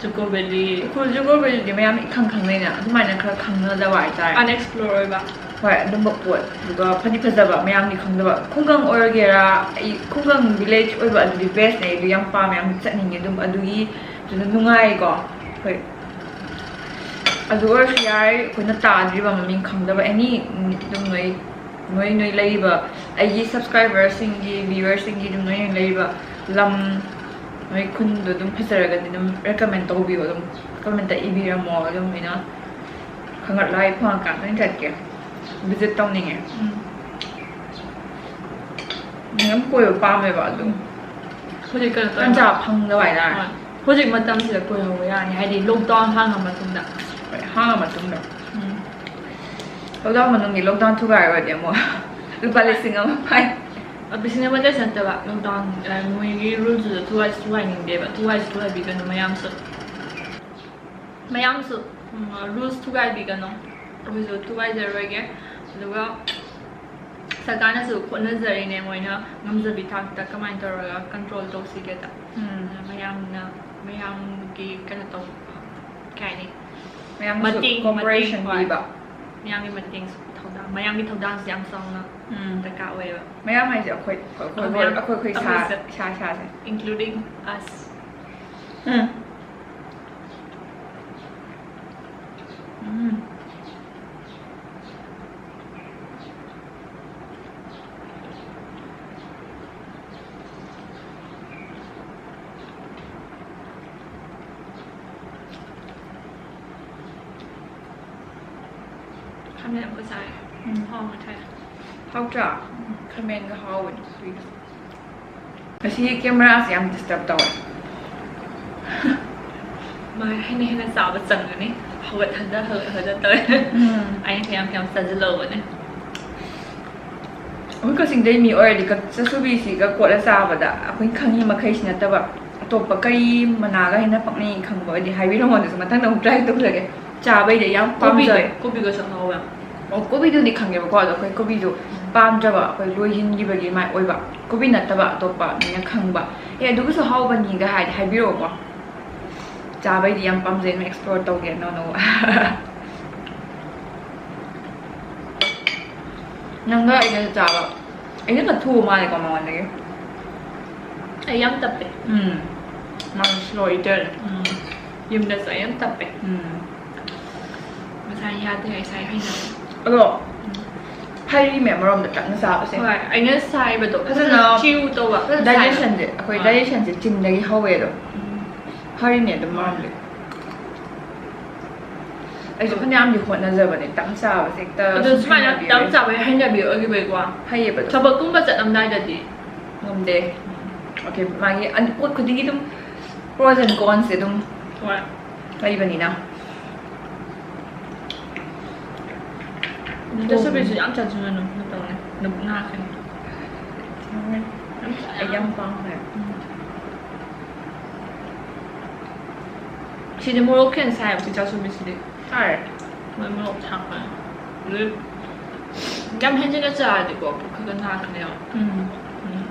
ꯖꯨꯀꯣ ꯚꯦꯂꯤ꯫ ꯎꯈ꯭ꯔꯨꯜ, ꯖꯨꯀꯣ ꯚꯦꯂꯤꯗꯤ ꯃꯌꯥꯝ ꯏꯈꯪ ꯈꯪꯅꯩꯅ, ꯑꯗꯨꯃꯥꯏꯅ ꯈꯔ ꯈꯪꯅꯗꯕ ꯍꯥꯏꯇꯥꯔꯦ꯫ Unexplored ꯑꯣꯏꯕ꯫ ꯍꯣꯏ, ꯑꯗꯨꯝꯕ ꯄꯣꯠ꯫ ꯑꯗꯨꯒ ꯐꯗꯤ ꯐꯖꯕ, ꯃꯌꯥꯝꯗꯤ ꯈꯪꯗꯕ꯫ ꯈꯨꯡꯒꯪ ꯑꯣꯏꯔꯒꯦꯔꯥ, ꯑꯩ ꯈꯨꯡꯒꯪ village ꯑꯣꯏꯕ ꯑꯗꯨꯗꯤ best ꯅꯦ, ꯑꯩꯗꯤ ꯌꯥꯝ ꯄꯥꯝꯃꯦ, ꯌꯥꯝ ꯆꯠꯅꯤꯡꯉꯦ ꯑꯗꯨꯝ꯫ ꯑꯗꯨꯒꯤ ꯑꯗꯨꯅ ꯅꯨꯡꯉꯥꯏꯀꯣ꯫ ꯍꯣꯏ꯫ ꯑꯗꯨ ꯑꯣꯏꯔꯁꯨ ꯌꯥꯏ, ꯑꯩꯈꯣꯏꯅ ꯇꯥꯗ꯭ꯔꯤꯕ, ꯃꯃꯤꯡ ꯈꯪꯗꯕ ꯑꯦꯅꯤ ꯑꯗꯨꯝ ꯅꯣꯏ, ꯅꯣꯏ, ꯅꯣꯏ ꯂꯩꯔꯤꯕ ꯑꯩꯒꯤ subscriberꯁꯤꯡꯒꯤ, viewerꯁꯤꯡꯒꯤ ꯑꯗꯨꯝ ꯅꯣꯏ, ꯅꯣꯏ ꯂꯩꯔꯤꯕ ꯂꯝ, ꯅꯣꯏ ꯈꯨꯟꯗꯣ ꯑꯗꯨꯝ ꯐꯖꯔꯒꯗꯤ ꯑꯗꯨꯝ recommend ꯇꯧꯕꯤꯌꯣ, ꯑꯗꯨꯝ commentꯇ ꯏꯕꯤꯔꯝꯃꯣ, ꯑꯗꯨꯝ ꯑꯩꯅ ꯈꯪꯒꯠꯂꯥꯏ ꯐꯪꯉꯀꯥꯟꯗ ꯑꯣꯏꯅ ꯆꯠꯀꯦ, visit ꯇꯧꯅꯤꯡꯉꯦ꯫ ꯎꯝ꯫ ꯌꯥꯝ ꯀꯣꯏꯕ ꯄꯥꯝꯃꯦꯕ ꯑꯗꯨꯝ꯫ ꯍꯧꯖꯤꯛ ꯀꯩꯅꯣ ꯇꯧꯔꯦ꯫ ꯇꯟꯖꯥ ꯐꯪꯗꯕ ꯍꯥꯏꯇꯥꯔꯦ꯫ ꯍꯣꯏ꯫ ꯍꯧꯖꯤꯛ ꯃꯇꯝꯁꯤꯗ ꯀꯣꯏꯍꯧꯕ ꯌꯥꯅꯤ, ꯍꯥꯏꯗꯤ lockdown ꯍꯥꯡꯉ ꯃꯇꯨꯡꯗ꯫ ꯍꯣꯏ, ꯍꯥꯡꯉ ꯃꯇꯨꯡꯗ꯫ ꯎꯝ꯫ Lockdown ꯃꯅꯨꯡꯒꯤ lockdown ꯊꯨꯒꯥꯏꯔꯨꯔꯗꯤ ꯑꯃꯨꯛ ꯂꯨꯄꯥ ꯂꯤꯁꯤꯡ ꯑꯃ ꯐꯥꯏ꯫ ꯑ, ꯂꯤꯁꯤꯡ ꯑꯃꯗꯁꯨ ꯅꯠꯇꯕ, lockdown, ꯑ, ꯃꯣꯏꯒꯤ ruleꯁꯇꯨꯁꯨ ꯊꯨꯒꯥꯏꯁꯨ ꯊꯨꯒꯥꯏꯅꯤꯡꯗꯦꯕ, ꯊꯨꯒꯥꯏꯁꯨ ꯊꯨꯒꯥꯏꯕꯤꯒꯅꯨ ꯃꯌꯥꯝꯁꯨ꯫ ꯃꯌꯥꯝꯁꯨ, ꯎꯝ, rules ꯊꯨꯒꯥꯏꯕꯤꯒꯅꯨ꯫ ꯑꯩꯈꯣꯏꯁꯨ ꯊꯨꯒꯥꯏꯖꯔꯣꯏꯒꯦ꯫ ꯑꯗꯨꯒ ꯁꯔꯀꯥꯔꯅꯁꯨ ꯍꯣꯠꯅꯖꯔꯤꯅꯦ, ꯃꯣꯏꯅ ꯉꯝꯖꯕꯤ ꯊꯥꯛꯇ ꯀꯃꯥꯏꯅ ꯇꯧꯔꯒ control ꯇꯧꯁꯤꯒꯦꯗ꯫ ꯎꯝ꯫ ꯑꯗꯨꯅ ꯃꯌꯥꯝꯅ, ꯃꯌꯥꯝꯒꯤ ꯀꯩꯅꯣ ꯇꯧ, ꯀꯩ ꯍꯥꯏꯅꯤ? ꯃꯌꯥꯝꯒꯤꯁꯨ ꯃꯇꯦꯡ, cooperation ꯃꯇꯦꯡ, ꯍꯣꯏ꯫ ꯄꯤꯕ꯫ ꯃꯌꯥꯝꯒꯤ ꯃꯇꯦꯡꯁꯨ, ꯊꯧꯗꯥꯡ, ꯃꯌꯥꯝꯒꯤ ꯊꯧꯗꯥꯡꯁꯦ ꯌꯥꯝ ꯆꯥꯎꯅ ꯎꯝ꯫ ꯗꯔꯀꯥꯔ ꯑꯣꯏꯌꯦꯕ꯫ ꯃꯌꯥꯝ ꯍꯥꯏꯁꯦ ꯑꯩꯈꯣꯏ, ꯑꯩꯈꯣꯏ, ꯑꯩꯈꯣꯏ, ꯑꯩꯈꯣꯏꯁꯦ꯫ ꯑꯩꯈꯣꯏ ꯏꯁꯥ, ꯑꯩꯈꯣꯏꯁꯦ꯫ ꯏꯁꯥ, ꯏꯁꯥꯁꯦ꯫ Including us꯫ ꯎꯝ꯫ ꯎꯝ꯫ ꯈꯥꯃꯦꯟ ꯑꯃꯨꯛꯀ ꯆꯥꯔꯦ꯫ ꯎꯝ꯫ ꯍꯥꯎꯅ ꯊꯥꯏ꯫ ꯍꯥꯎꯇ꯭ꯔꯥ? ꯎꯝ꯫ ꯈꯥꯃꯦꯟꯒ ꯍꯥꯎꯕꯅꯤ꯫ ꯉꯁꯤ cameraꯁꯦ ꯌꯥꯝ disturb ꯇꯧꯋꯦ꯫ ꯃꯥ ꯍꯦꯟꯅ ꯍꯦꯟꯅ ꯆꯥꯕ ꯆꯪꯒꯅꯤ꯫ ꯍꯧꯒꯠ ꯍꯟꯗ, ꯍꯧꯒꯠ ꯍꯟꯗ ꯇꯧꯋꯦ꯫ ꯎꯝ꯫ ꯑꯩꯅ ꯈꯌꯥꯝ ꯈꯌꯥꯝ ꯆꯥꯁꯤꯜꯍꯧꯕꯅꯦ꯫ ꯑꯩꯈꯣꯏ ꯀꯛꯆꯤꯡꯗꯩ ꯃꯤ ꯑꯣꯏꯔꯗꯤ ꯀꯛ-, ꯆꯥꯁꯨꯕꯤꯁꯤꯒ ꯀꯣꯠꯂ ꯆꯥꯕꯗ ꯑꯩꯈꯣꯏꯅ ꯈꯪꯉꯤ ꯃꯈꯩꯁꯤ ꯅꯠꯇꯕ ꯑꯇꯣꯞꯄ ꯀꯔꯤ ꯃꯅꯥꯒ ꯍꯦꯟꯅ ꯄꯛꯅꯩ ꯈꯪꯕ ꯑꯣꯏꯗꯤ ꯍꯥꯏꯕꯤꯔꯝꯃꯣ, ꯑꯗꯨꯁꯨ ꯃꯊꯪꯗ ꯑꯃꯨꯛ try ꯇꯧꯖꯒꯦ꯫ ꯆꯥꯕꯩꯗꯤ ꯌꯥꯝ ꯀꯣꯕꯤꯒ-, ꯄꯥꯝꯖꯩ꯫ ꯀꯣꯕꯤꯒꯁꯨ ꯍꯥꯎꯋꯦ꯫ ꯑꯣ, ꯀꯣꯕꯤꯗꯨꯗꯤ ꯈꯪꯉꯦꯕꯀꯣ, ꯑꯗꯣ ꯑꯩꯈꯣꯏ ꯀꯣꯕꯤꯗꯨ ꯄꯥꯝꯗ꯭ꯔꯕ, ꯑꯩꯈꯣꯏ ꯂꯣꯏꯁꯤꯟꯈꯤꯕꯒꯤ ꯃꯥꯏ ꯑꯣꯏꯕ, ꯀꯣꯕꯤ ꯅꯠꯇꯕ ꯑꯇꯣꯞꯄ ꯃꯤꯅ ꯈꯪꯕ, "ꯑꯦ, ꯑꯗꯨꯒꯤꯁꯨ ꯍꯥꯎꯕꯅꯤꯒ" ꯍꯥꯏꯗꯤ ꯍꯥꯏꯕꯤꯔꯛꯑꯣꯀꯣ꯫ ꯆꯥꯕꯩꯗꯤ ꯌꯥꯝ ꯄꯥꯝꯖꯩ, ꯑꯗꯨꯝ explore ꯇꯧꯒꯦ ꯑꯅꯧ ꯑꯅꯧꯕ꯫ ꯅꯪꯒ ꯑꯩꯒ ꯆꯥꯕ, ꯑꯩꯅ ꯈꯔ ꯊꯨꯕ ꯃꯥꯜꯂꯦꯀꯣ ꯃꯉꯣꯟꯗꯒꯤ꯫ ꯑꯩ ꯌꯥꯝ ꯇꯞꯄꯦ꯫ ꯎꯝ, ꯃꯥ slow eater꯫ ꯎꯝ, ꯌꯨꯝꯗꯁꯨ ꯑꯩ ꯌꯥꯝ ꯇꯞꯄꯦ꯫ ꯎꯝ꯫ ꯉꯁꯥꯏ ꯌꯥꯗꯦ, ꯏꯁꯥ ꯍꯩꯅꯗꯦ꯫ ꯑꯗꯣ ꯐꯔꯤꯃꯦ ꯑꯃꯔꯣꯝꯗ ꯇꯞꯅ ꯆꯥꯕꯁꯦ꯫ ꯍꯣꯏ, ꯑꯩꯅ ꯁꯥꯏꯕꯗꯣ ꯐꯖꯅ ꯐꯖꯅ chew ꯇꯧꯕ, ꯐꯖꯅ ꯁꯥꯏꯕ꯫ Digestionꯁꯦ, ꯑꯩꯈꯣꯏ ꯍꯣꯏ꯫ Digestionꯁꯦ ꯆꯤꯟꯗꯒꯤ ꯍꯧꯋꯦ ꯑꯗꯣ꯫ ꯎꯝ꯫ ꯐꯔꯤꯅꯦ ꯑꯗꯨꯝ ꯃꯔꯝꯗꯤ꯫ ꯑꯩꯁꯨ ꯐꯅꯌꯥꯝꯗꯤ ꯍꯣꯠꯅꯖꯕꯅꯦ ꯇꯞꯅ ꯆꯥꯕꯁꯦ, ꯍꯦꯛꯇ ꯑꯗꯣ ꯁꯨꯝ ꯁꯨꯃꯥꯏꯅ ꯍꯩꯅꯕꯤ ꯇꯞꯅ ꯑꯣꯏ꯫ ꯆꯥꯕꯒꯤ ꯍꯩꯅꯕꯤ ꯑꯣꯏꯈꯤꯕꯩꯀꯣ꯫ ꯐꯩꯌꯦꯕ ꯑꯗꯣ꯫ ꯊꯕꯛꯀꯨꯝꯕ ꯆꯠꯂꯝꯗꯥꯏꯗꯗꯤ ꯉꯝꯗꯦ꯫ Okay, ꯃꯥꯒꯤ ꯑꯟ-, ꯄꯣꯠ ꯈꯨꯗꯤꯡꯒꯤ ꯑꯗꯨꯝ pros and consꯁꯦ ꯑꯗꯨꯝ ꯍꯣꯏ꯫ ꯂꯩꯕꯅꯤꯅ꯫ ꯆꯥꯁꯨꯕꯤꯁꯨ ꯌꯥꯝ ꯆꯥꯁꯤꯜꯂꯨꯅꯨ, ꯀꯩꯅꯣ ꯇꯧꯅꯤ, ꯅꯕꯨꯛ ꯅꯥꯔꯛꯀꯅꯤ꯫ ꯌꯥꯝ ꯆꯥ-, ꯑꯩ ꯌꯥꯝ ꯄꯥꯝꯃꯦ꯫ ꯎꯝ꯫ ꯁꯤꯗꯤ ꯃꯣꯔꯣꯛ ꯈꯤꯇꯪ ꯁꯥꯏꯌꯦꯕ, ꯁꯤ ꯆꯥꯁꯨꯕꯤꯁꯤꯗꯤ꯫ ꯁꯥꯏ꯫ ꯃꯣꯏ ꯃꯣꯔꯣꯛ ꯊꯥꯛꯄꯅꯦ꯫ ꯑꯗꯨ ꯌꯥꯝ ꯍꯦꯟꯖꯤꯟꯅ ꯆꯥꯔꯗꯤꯀꯣ, ꯄꯨꯛ ꯈꯔ ꯈꯔ ꯅꯥꯔꯛꯀꯅꯦꯕ꯫ ꯎꯝ꯫ ꯎꯝ꯫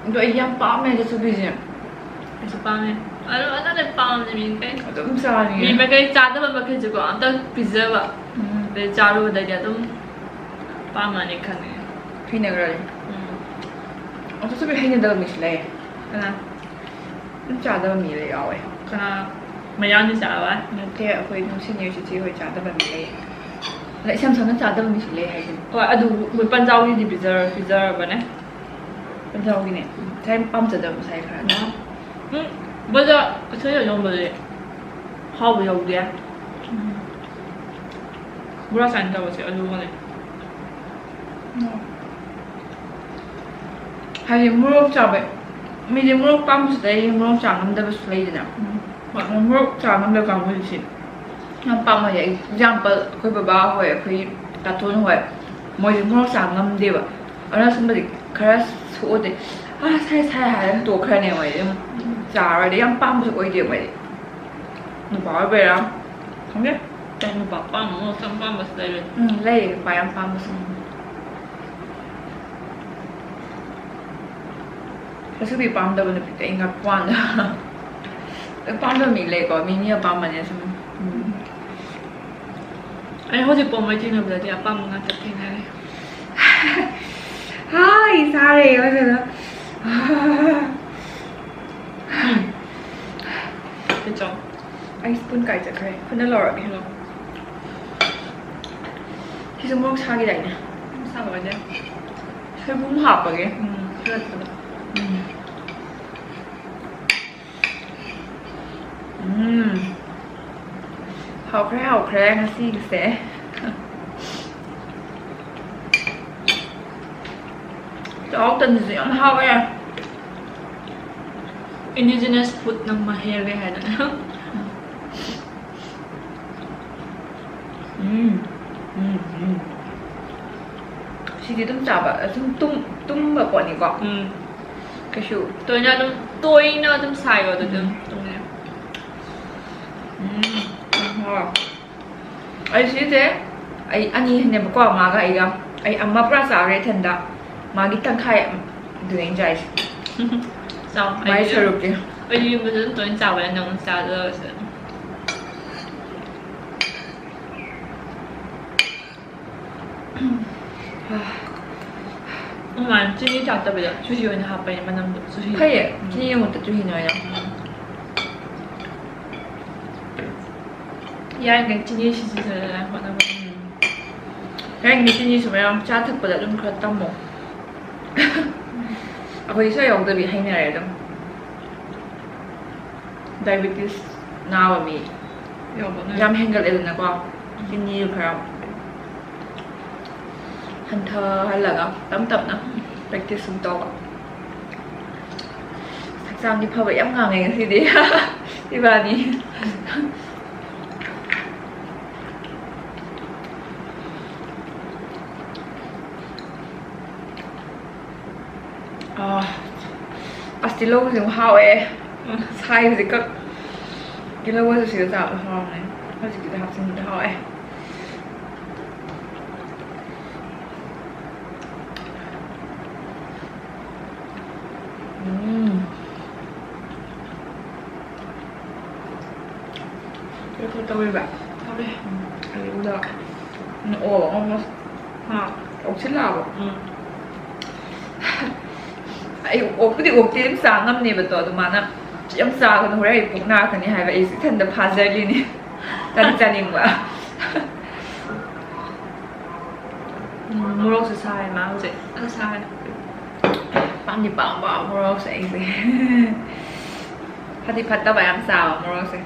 ꯑꯗꯣ ꯑꯩ ꯌꯥꯝ ꯄꯥꯝꯃꯦ ꯆꯥꯁꯨꯕꯤꯁꯦ꯫ ꯑꯩꯁꯨ ꯄꯥꯝꯃꯦ꯫ ꯑꯗꯣ ꯑꯅꯝꯕꯅ ꯄꯥꯝꯃꯦ ꯃꯤ ꯃꯈꯩ꯫ ꯑꯗꯨꯝ ꯆꯥꯅꯤꯡꯉꯦ꯫ ꯃꯤ ꯃꯈꯩ ꯆꯥꯗꯕ ꯃꯈꯩꯁꯨꯀꯣ, ꯑꯝꯇꯪ ꯄꯤꯖꯕ꯫ ꯎꯝ꯫ ꯑꯗꯩ ꯆꯥꯔꯨꯕꯗꯩꯗꯤ ꯑꯗꯨꯝ ꯄꯥꯝꯃꯅꯤ ꯈꯪꯉꯦ꯫ ꯍꯩꯅꯈ꯭ꯔꯅꯤ꯫ ꯎꯝ꯫ ꯑꯗꯣ ꯆꯥꯁꯨꯕꯤ ꯍꯩꯅꯗꯕ ꯃꯤꯁꯨ ꯂꯩ꯫ ꯀꯅꯥ? ꯑꯗꯨꯝ ꯆꯥꯗꯕ ꯃꯤ ꯂꯩ ꯌꯥꯎꯋꯦ꯫ ꯀꯅꯥ? ꯃꯌꯥꯡꯗꯤ ꯆꯥꯕ? ꯅꯠꯇꯦ, ꯑꯩꯈꯣꯏ ꯑꯗꯨꯝ senior ꯆꯤꯆꯦ ꯍꯣꯏ ꯆꯥꯗꯕ ꯃꯤ ꯂꯩ꯫ ꯑꯗ ꯏꯁꯝ ꯁꯝꯅ ꯆꯥꯗꯕ ꯃꯤꯁꯨ ꯂꯩ ꯍꯥꯏꯁꯤꯅꯤ꯫ ꯍꯣꯏ, ꯑꯗꯨ ꯃꯣꯏ ꯄꯟꯖꯥꯎꯒꯤꯗꯤ ꯄꯤꯖꯔ-, ꯄꯤꯖꯔꯕꯅꯦ꯫ ꯄꯟꯖꯥꯎꯒꯤꯅꯦ꯫ ꯉꯁꯥꯏ ꯄꯥꯝꯖꯗꯕ ꯉꯁꯥꯏ ꯈꯔ꯫ ꯎꯝ꯫ ꯎꯝ, ꯕꯖꯥꯔ ꯀꯩꯊꯦꯜꯗ ꯌꯣꯟꯕꯗꯤ ꯍꯥꯎꯕ ꯌꯧꯗꯦ꯫ ꯎꯝ꯫ ꯕꯣꯔꯥ ꯆꯥꯅꯤꯡꯗꯕꯁꯦ ꯑꯂꯨꯒꯅꯦ꯫ ꯎꯝ꯫ ꯍꯥꯏꯗꯤ ꯃꯣꯔꯣꯛ ꯆꯥꯕ, ꯃꯤꯗꯤ ꯃꯣꯔꯣꯛ ꯄꯥꯝꯕꯁꯨ ꯂꯩ, ꯃꯣꯔꯣꯛ ꯆꯥ ꯉꯝꯗꯕꯁꯨ ꯂꯩꯗꯅ꯫ ꯎꯝ꯫ ꯍꯣꯏ, ꯃꯣꯔꯣꯛ ꯆꯥ ꯉꯝꯗꯕ ꯀꯥꯡꯕꯨꯁꯤ ꯌꯥꯝ ꯄꯥꯝꯃꯣꯏ꯫ ꯑꯩ example, ꯑꯩꯈꯣꯏ ꯕꯕꯥ ꯍꯣꯏ, ꯑꯩꯈꯣꯏ ꯇꯥꯇꯣꯟ ꯍꯣꯏ, ꯃꯣꯏꯗꯤ ꯃꯣꯔꯣꯛ ꯆꯥ ꯉꯝꯗꯦꯕ꯫ ꯑꯗꯨꯅ ꯁꯨꯝꯕꯗꯤ ꯈꯔ ꯁꯣꯛꯑꯗꯤ, "ꯑꯥ, ꯁꯥꯏ, ꯁꯥꯏ" ꯍꯥꯏꯔꯒ ꯇꯣꯛꯈ꯭ꯔꯅꯦ ꯃꯣꯏꯗꯤ꯫ ꯑꯗꯨꯝ ꯆꯥꯔꯨꯔꯗꯤ ꯌꯥꯝ ꯄꯥꯝꯕꯁꯨ ꯑꯣꯏꯗꯦ ꯃꯣꯏꯗꯤ꯫ ꯅꯨꯄꯥ ꯑꯣꯏꯕꯩꯔꯥ ꯈꯪꯗꯦ꯫ ꯅꯨꯄꯥ ꯄꯥꯝꯕ ꯃꯣꯔꯣꯛ ꯌꯥꯝ ꯄꯥꯝꯕꯁꯨ ꯂꯩꯔꯦ꯫ ꯎꯝ, ꯂꯩꯌꯦ, ꯅꯨꯄꯥ ꯌꯥꯝ ꯄꯥꯝꯕꯁꯨ꯫ ꯀꯩꯁꯨꯕꯤ ꯄꯥꯝꯗꯕ ꯅꯨꯄꯤꯗꯤ ꯑꯩ ꯉꯛꯄ ꯋꯥꯅꯤ꯫ ꯂꯣꯏ ꯄꯥꯝꯗꯕ ꯃꯤ ꯂꯩꯀꯣ, ꯃꯤ ꯃꯤ ꯑꯄꯥꯝꯕꯅꯦ ꯁꯨꯝ꯫ ꯎꯝ꯫ ꯑꯩ ꯍꯧꯖꯤꯛ ꯄꯣꯝꯕꯩ ꯊꯦꯡꯅꯕꯗꯗꯤ ꯑꯄꯥꯝꯕ ꯉꯥꯛꯇ ꯊꯦꯡꯅꯔꯦ꯫ ꯍꯥꯏ, ꯁꯥꯔꯦ ꯐꯖꯅ꯫ ꯎꯝ꯫ ꯆꯥꯎ꯫ ꯑꯩ ꯁ꯭ꯄꯨꯟ ꯀꯥꯏ ꯆꯠꯈ꯭ꯔꯦ? ꯈꯨꯠꯅ ꯂꯧꯔꯒꯦ꯫ ꯁꯤꯁꯨ ꯃꯣꯔꯣꯛ ꯁꯥꯈꯤꯗꯥꯏꯅꯦ? ꯁꯥꯕ ꯑꯣꯏꯗꯦ꯫ ꯁꯣꯏꯕꯨꯝ ꯍꯥꯞꯄꯒꯦ꯫ ꯎꯝ, ꯈꯔ ꯊꯨꯅ꯫ ꯎꯝ꯫ ꯎꯝ꯫ ꯍꯥꯎꯈ꯭ꯔꯦ, ꯍꯥꯎꯈ꯭ꯔꯦ ꯉꯁꯤꯒꯤꯁꯦ꯫ ꯆꯥꯛꯍꯥꯎ ꯇꯟꯁꯤꯁꯨ ꯌꯥꯝ ꯍꯥꯎꯋꯦ꯫ Indigenous food ꯅꯝꯃ ꯍꯦꯜꯂꯦ ꯍꯥꯏꯗꯅ꯫ ꯎꯝ, ꯎꯝ, ꯎꯝ꯫ ꯁꯤꯗꯤ ꯑꯗꯨꯝ ꯆꯥꯕ, ꯑꯗꯨꯝ ꯇꯨꯝ-, ꯇꯨꯝꯕ ꯄꯣꯠꯅꯤꯀꯣ꯫ ꯎꯝ꯫ ꯀꯩꯁꯨ ꯇꯣꯏꯅ ꯑꯗꯨꯝ, ꯇꯣꯏꯅ ꯑꯗꯨꯝ ꯁꯥꯏꯌꯣ, ꯑꯗꯨ ꯑꯗꯨꯝ ꯎꯝ꯫ ꯇꯨꯝꯃꯦ꯫ ꯎꯝ, ꯎꯝ, ꯍꯣꯏ꯫ ꯑꯩ ꯁꯤꯁꯦ ꯑꯩ ꯑꯅꯤꯅꯦꯕꯀꯣ, ꯃꯥꯒ ꯑꯩꯒ꯫ ꯑꯩ ꯑꯃ ꯄꯨꯔꯥ ꯆꯥꯈ꯭ꯔꯦ ꯏꯊꯟꯗ꯫ ꯃꯥꯒꯤ ꯇꯪꯈꯥꯏ ꯑꯗꯨꯅꯦ ꯑꯩꯅ ꯆꯥꯏꯁꯦ꯫ ꯆꯥꯎ, ꯃꯥꯏ ꯑꯩꯗꯤ ꯁꯔꯨꯛꯇꯤ꯫ ꯑꯩꯗꯤ ꯌꯨꯝꯗꯁꯨ ꯑꯗꯨꯝ ꯇꯣꯏꯅ ꯆꯥꯕꯅꯤꯅ ꯅꯪ ꯆꯥꯗꯕꯁꯦ꯫ ꯎꯝ, ꯆꯤꯅꯤ ꯊꯥꯛꯇꯕꯤꯗ ꯆꯨꯍꯤ ꯑꯣꯏꯅ ꯍꯥꯞꯄꯅꯦ ꯃꯅꯝꯗꯣ, ꯆꯨꯍꯤ꯫ ꯐꯩꯌꯦ, ꯎꯝ꯫ ꯆꯤꯅꯤ ꯃꯍꯨꯠꯇ ꯆꯨꯍꯤꯅ ꯑꯣꯏꯅ꯫ ꯎꯝ꯫ ꯌꯥꯔꯤꯉꯩ ꯆꯤꯅꯤ ꯁꯤꯖꯤꯟꯅꯗꯅ ꯍꯣꯠꯅꯕ꯫ ꯎꯝ꯫ ꯌꯥꯔꯤꯉꯩ ꯆꯤꯅꯤꯁꯨ ꯃꯌꯥꯝ ꯆꯥ ꯊꯛꯄꯗ ꯑꯗꯨꯝ ꯈꯔ ꯇꯝꯃꯣ꯫ ꯑꯩꯈꯣꯏꯗꯤ ꯁꯨꯡꯌꯥ ꯌꯥꯎꯗꯕꯤ ꯍꯩꯅꯔꯦ ꯑꯗꯨꯝ꯫ Diabetes ꯅꯥꯕ ꯃꯤ ꯌꯥꯎꯕ ꯌꯥꯝ ꯍꯦꯟꯒꯠꯂꯦꯗꯅꯀꯣ꯫ ꯆꯤꯅꯤ ꯈꯔ ꯍꯟꯊꯍꯜꯂꯒ ꯇꯞ ꯇꯞꯅ practice ꯁꯨꯝ ꯇꯧꯕ꯫ ꯍꯛꯆꯥꯡꯗꯤ ꯐꯕ ꯌꯥꯝ ꯉꯥꯡꯉꯦ ꯉꯁꯤꯗꯤ꯫ ꯏꯕꯥꯅꯤ꯫ ꯑꯥ, ꯑꯁ, ꯇꯤꯜꯍꯧꯁꯤꯃꯨꯛ ꯍꯥꯎꯋꯦ꯫ ꯎꯝ, ꯁꯥꯏ ꯍꯧꯖꯤꯛꯀ꯫ ꯇꯤꯜꯍꯧꯒꯁꯨ ꯁꯤꯒ ꯆꯥꯕ ꯍꯥꯎꯔꯝꯒꯅꯤ꯫ ꯍꯧꯖꯤꯛꯀꯤꯗ ꯍꯥꯞꯆꯤꯟꯕꯗ ꯍꯥꯎꯋꯦ꯫ ꯎꯝ꯫ ꯀꯩꯅꯣ ꯇꯧꯔꯤꯕ? ꯍꯥꯎꯔꯦ꯫ ꯎꯝ, ꯑꯂꯨꯗ꯫ ꯎꯝ, ꯑꯣ, almost꯫ ꯍꯥ꯫ ꯑꯣꯛꯁꯤꯜꯂꯛꯑꯕ? ꯎꯝ꯫ ꯑꯩ ꯑꯣꯛꯄꯨꯗꯤ ꯑꯣꯛꯇꯦ, ꯑꯗꯨꯝ ꯆꯥ ꯉꯝꯅꯦꯕꯗꯣ, ꯑꯗꯨ ꯃꯥꯅ "ꯌꯥꯝ ꯆꯥꯒꯅꯨ, ꯍꯣꯔꯦꯟ ꯑꯩ ꯄꯨꯛ ꯅꯥꯔꯛꯀꯅꯤ" ꯍꯥꯏꯕ, ꯑꯩꯁꯦ ꯏꯊꯟꯗ ꯐꯥꯖꯔꯤꯅꯦ꯫ ꯆꯥꯅꯤꯡ ꯆꯥꯅꯤꯡꯕ꯫ ꯎꯝ, ꯃꯣꯔꯣꯛꯁꯨ ꯁꯥꯏ ꯃꯥ ꯍꯧꯖꯤꯛ꯫ ꯐꯖꯅ ꯁꯥꯏ꯫ ꯄꯥꯝꯗꯤ ꯄꯥꯝꯕ ꯃꯣꯔꯣꯛꯁꯦ ꯑꯩꯁꯦ꯫ ꯐꯗꯤ ꯐꯠꯇꯕ ꯌꯥꯝ ꯆꯥꯕ ꯃꯣꯔꯣꯛꯁꯦ꯫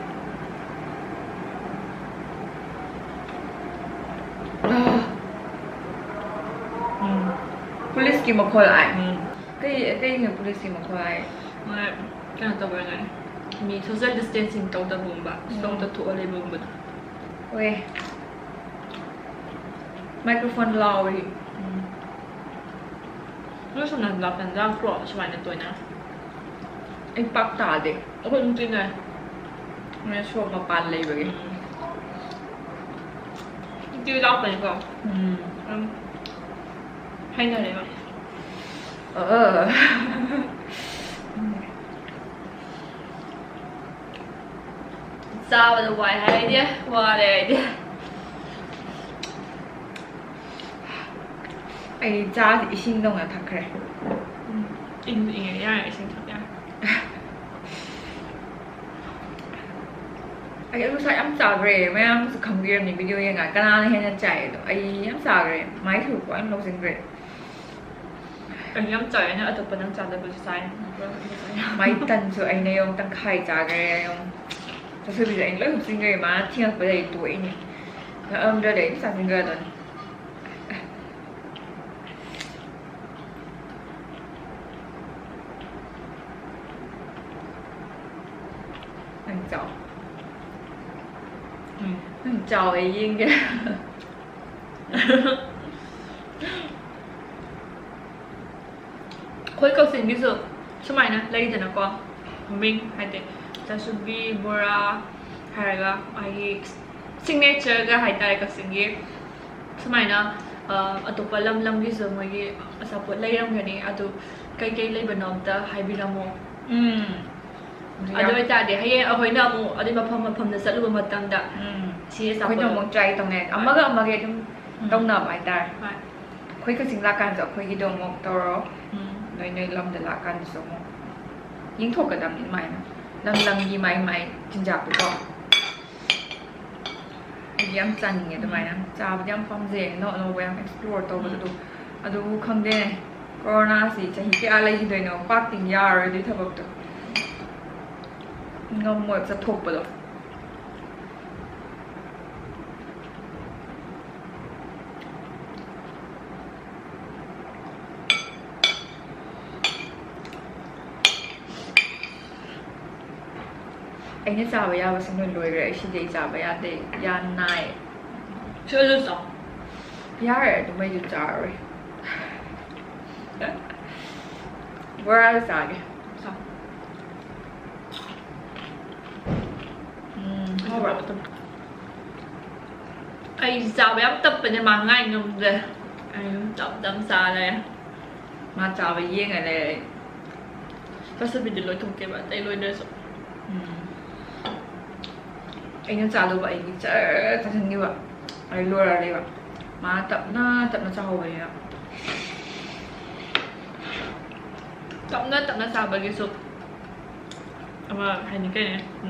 ꯑꯥ꯫ ꯎꯝ꯫ ꯄꯨꯂꯤꯁꯀꯤ ꯃꯈꯣꯜ ꯑꯥꯏ꯫ ꯎꯝ꯫ ꯀꯩ, ꯀꯩꯅꯣ ꯄꯨꯂꯤꯁꯀꯤ ꯃꯈꯣꯜ ꯑꯥꯏ? ꯃꯣꯏ ꯀꯩꯅꯣ ꯇꯧꯕꯩꯅꯦ꯫ ꯃꯤ social distancing ꯇꯧꯗꯕꯒꯨꯝꯕ, ꯎꯝ꯫ ꯁꯣꯝꯗ ꯊꯣꯛꯑ ꯂꯩꯕꯒꯨꯝꯕꯗꯣ꯫ ꯍꯣꯏ꯫ Microphone ꯂꯥꯎꯔꯤ꯫ ꯎꯝ꯫ ꯅꯣꯏ ꯁꯣꯝꯗ ꯂꯥꯛꯀꯥꯟ ꯂꯥꯛꯇ꯭ꯔꯣ ꯁꯨꯃꯥꯏꯅ ꯇꯣꯏꯅ? ꯑꯩ ꯄꯥꯛ ꯇꯥꯗꯦ꯫ ꯑꯩꯈꯣꯏ ꯑꯗꯨꯝ ꯇꯤꯟꯅꯩ꯫ ꯃꯣꯏꯅ ꯁꯣꯔꯣꯛ ꯃꯄꯥꯟ ꯂꯩꯕꯒꯤ꯫ ꯎꯝ꯫ ꯅꯨꯡꯇꯤꯒꯤ ꯂꯥꯛꯄꯅꯤꯀꯣ꯫ ꯎꯝ꯫ ꯑꯗꯨꯝ ꯍꯩꯅꯔꯦꯕ꯫ ꯑ꯫ ꯆꯥꯕꯗ ꯋꯥꯏ ꯍꯥꯏꯗꯦ, ꯋꯥꯔꯦ ꯍꯥꯏꯗꯦ꯫ ꯑꯩ ꯆꯥꯁꯤ ꯏꯁꯤꯡꯗꯧꯅ ꯊꯛꯈ꯭ꯔꯦ꯫ ꯎꯝ, ꯏꯪꯁꯨ ꯏꯪꯉꯦ, ꯌꯥꯔꯦ, ꯏꯁꯤꯡ ꯊꯛ ꯌꯥꯔꯦ꯫ ꯑꯩ ꯑꯂꯨ ꯁꯥꯛ ꯌꯥꯝ ꯆꯥꯈ꯭ꯔꯦ, ꯃꯌꯥꯝꯁꯨ ꯈꯪꯕꯤꯔꯝꯅꯤ video ꯌꯦꯡꯉ ꯀꯅꯥꯅ ꯍꯦꯟꯅ ꯆꯥꯏ ꯑꯗꯣ꯫ ꯑꯩ ꯌꯥꯝ ꯆꯥꯈ꯭ꯔꯦ, ꯃꯥꯏ ꯁꯔꯨꯛ ꯂꯣꯏꯅ ꯂꯧꯁꯤꯟꯈ꯭ꯔꯦ꯫ ꯑꯩ ꯌꯥꯝ ꯆꯥꯏ, ꯑꯩꯅ ꯑꯇꯣꯞꯄ ꯅꯪ ꯆꯥꯗꯕꯁꯨ ꯆꯥꯏ꯫ ꯃꯥꯏ ꯇꯟꯁꯨ ꯑꯩꯅ ꯌꯦꯡꯉꯨ ꯇꯪꯈꯥꯏ ꯆꯥꯈ꯭ꯔꯦ, ꯌꯦꯡꯉꯨ꯫ ꯆꯥꯁꯨꯕꯤꯁꯨ ꯑꯩꯅ ꯂꯣꯏ ꯍꯨꯞꯆꯤꯟꯈ꯭ꯔꯦ, ꯃꯥꯅ ꯊꯦꯡꯉꯛꯄꯗꯩ ꯇꯣꯛꯏꯅꯦ꯫ ꯉꯛꯑꯝꯗ꯭ꯔꯗꯤ ꯑꯩ ꯑꯗꯨꯝ ꯆꯥꯁꯤꯟꯈ꯭ꯔꯗꯣꯏꯅꯤ꯫ ꯅꯪ ꯆꯥꯎ꯫ ꯎꯝ꯫ ꯅꯪ ꯆꯥꯎ, ꯑꯩ ꯌꯦꯡꯒꯦ꯫ ꯑꯩꯈꯣꯏ ꯀꯛꯆꯤꯡꯒꯤꯁꯨ ꯁꯨꯃꯥꯏꯅ ꯂꯩꯗꯅꯀꯣ, ꯃꯃꯤꯡ ꯍꯥꯏꯗꯤ ꯆꯥꯁꯨꯕꯤ ꯕꯣꯔꯥ, ꯍꯥꯏꯔꯒ ꯃꯥꯒꯤ ꯁꯤꯒꯅꯦꯆꯔꯒ ꯍꯥꯏꯇꯥꯔꯦ ꯀꯛꯆꯤꯡꯒꯤ꯫ ꯁꯨꯃꯥꯏꯅ ꯑ, ꯑꯇꯣꯞꯄ ꯂꯝ ꯂꯝꯒꯤꯁꯨ ꯃꯣꯏꯒꯤ ꯑꯆꯥꯄꯣꯠ ꯂꯩꯔꯝꯒꯅꯤ꯫ ꯑꯗꯨ ꯀꯩꯀꯩ ꯂꯩꯕꯅꯣ ꯑꯝꯇ ꯍꯥꯏꯕꯤꯔꯝꯃꯣ꯫ ꯎꯝ꯫ ꯑꯗꯨ ꯑꯣꯏꯇꯥꯔꯗꯤ ꯍꯌꯦꯡ ꯑꯩꯈꯣꯏꯅ ꯑꯃꯨꯛ ꯑꯗꯨꯏ ꯃꯐꯝ ꯃꯐꯝꯗ ꯆꯠꯂꯨꯕ ꯃꯇꯝꯗ ꯎꯝ꯫ ꯁꯤ ꯑꯩꯈꯣꯏꯅ ꯑꯆꯥꯄꯣꯠꯇꯣ ꯑꯃꯨꯛ ꯇ꯭ꯔꯥꯏ ꯇꯧꯅꯩ, ꯑꯃꯒ ꯑꯃꯒ ꯑꯗꯨꯝ ꯎꯝ꯫ ꯇꯧꯅꯕ ꯍꯥꯏꯇꯥꯔꯦ꯫ ꯍꯣꯏ꯫ ꯑꯩꯈꯣꯏ ꯀꯛꯆꯤꯡ ꯂꯥꯛꯀꯥꯟꯗꯁꯨ ꯑꯩꯈꯣꯏꯒꯤꯗꯣ ꯑꯃꯨꯛ ꯇꯧꯔꯣ꯫ ꯎꯝ꯫ ꯅꯣꯏ ꯅꯣꯏ ꯂꯝꯗ ꯂꯥꯛꯀꯥꯟꯗꯁꯨ ꯑꯃꯨꯛ ꯌꯦꯡꯊꯣꯛꯀꯗꯕꯅꯤ ꯑꯗꯨꯃꯥꯏꯅ꯫ ꯂꯝ ꯂꯝꯒꯤ ꯃꯥꯏ ꯃꯥꯏ ꯆꯤꯟꯖꯥꯛꯇꯨꯀꯣ꯫ ꯑꯩꯗꯤ ꯌꯥꯝ ꯆꯥꯅꯤꯡꯉꯦ ꯑꯗꯨꯃꯥꯏꯅ꯫ ꯆꯥꯕꯗꯤ ꯌꯥꯝ ꯄꯥꯝꯖꯩ, ꯑꯅꯧ ꯑꯅꯧꯕ ꯌꯥꯝ ꯑꯦꯛꯁꯄ꯭ꯂꯣꯔ ꯇꯧꯕꯗꯣ꯫ ꯑꯗꯨ ꯑꯗꯨꯕꯨ ꯈꯪꯗꯦꯅꯦ, ꯀꯣꯔꯣꯅꯥꯁꯤ ꯆꯍꯤ ꯀꯌꯥ ꯂꯩꯈꯤꯗꯣꯏꯅꯣ? ꯄꯥꯛꯇꯤ ꯌꯥꯔꯔꯣꯏ ꯑꯗꯨꯏ ꯊꯕꯛꯇꯣ꯫ ꯉꯝꯃꯣꯏ ꯆꯠꯊꯣꯛꯄꯗꯣ꯫ ꯑꯩꯅ ꯆꯥꯕ ꯌꯥꯕꯁꯤꯡ ꯂꯣꯏ ꯂꯣꯏꯈ꯭ꯔꯦ꯫ ꯑꯩ ꯁꯤꯗꯤ ꯑꯩ ꯆꯥꯕ ꯌꯥꯗꯦ, ꯌꯥ ꯅꯥꯏ꯫ ꯁꯤꯁꯨ ꯆꯥꯎ꯫ ꯌꯥꯔꯦ, ꯑꯗꯨꯃꯩꯗꯨ ꯆꯥꯔꯔꯣꯏ꯫ ꯕꯣꯔꯥꯗꯨ ꯆꯥꯒꯦ꯫ ꯆꯥꯎ꯫ ꯎꯝ, ꯍꯥꯎꯕ꯭ꯔꯥ? ꯑꯩ ꯆꯥꯕ ꯌꯥꯝ ꯇꯞꯄꯅꯦ, ꯃꯥ ꯉꯥꯏ ꯉꯝꯗ꯭ꯔꯦ꯫ ꯑꯩ ꯑꯗꯨꯝ ꯇꯞ ꯇꯞ ꯆꯥ ꯂꯩꯔꯦ꯫ ꯃꯥ ꯆꯥꯕ ꯌꯦꯡꯉ ꯂꯩꯔꯦ ꯑꯩ꯫ ꯆꯥꯁꯨꯕꯤꯗꯤ ꯂꯣꯏꯊꯣꯛꯀꯦꯕ, ꯑꯇꯩ ꯂꯣꯏꯗ꯭ꯔꯁꯨ꯫ ꯎꯝ꯫ ꯑꯩꯅ ꯆꯥꯗꯧꯕ ꯑꯩꯒꯤ ꯆꯔ ꯆꯥꯁꯤꯟꯈꯤꯕ꯫ ꯑꯩ ꯂꯣꯏꯔ ꯂꯩꯕ꯫ ꯃꯥ ꯇꯞꯅ ꯇꯞꯅ ꯆꯥꯍꯧꯕꯅꯤꯅ꯫ ꯇꯞꯅ ꯇꯞꯅ ꯆꯥꯕꯒꯤꯁꯨ ꯑꯃ ꯍꯥꯏꯅꯤ ꯀꯩꯅꯣ꯫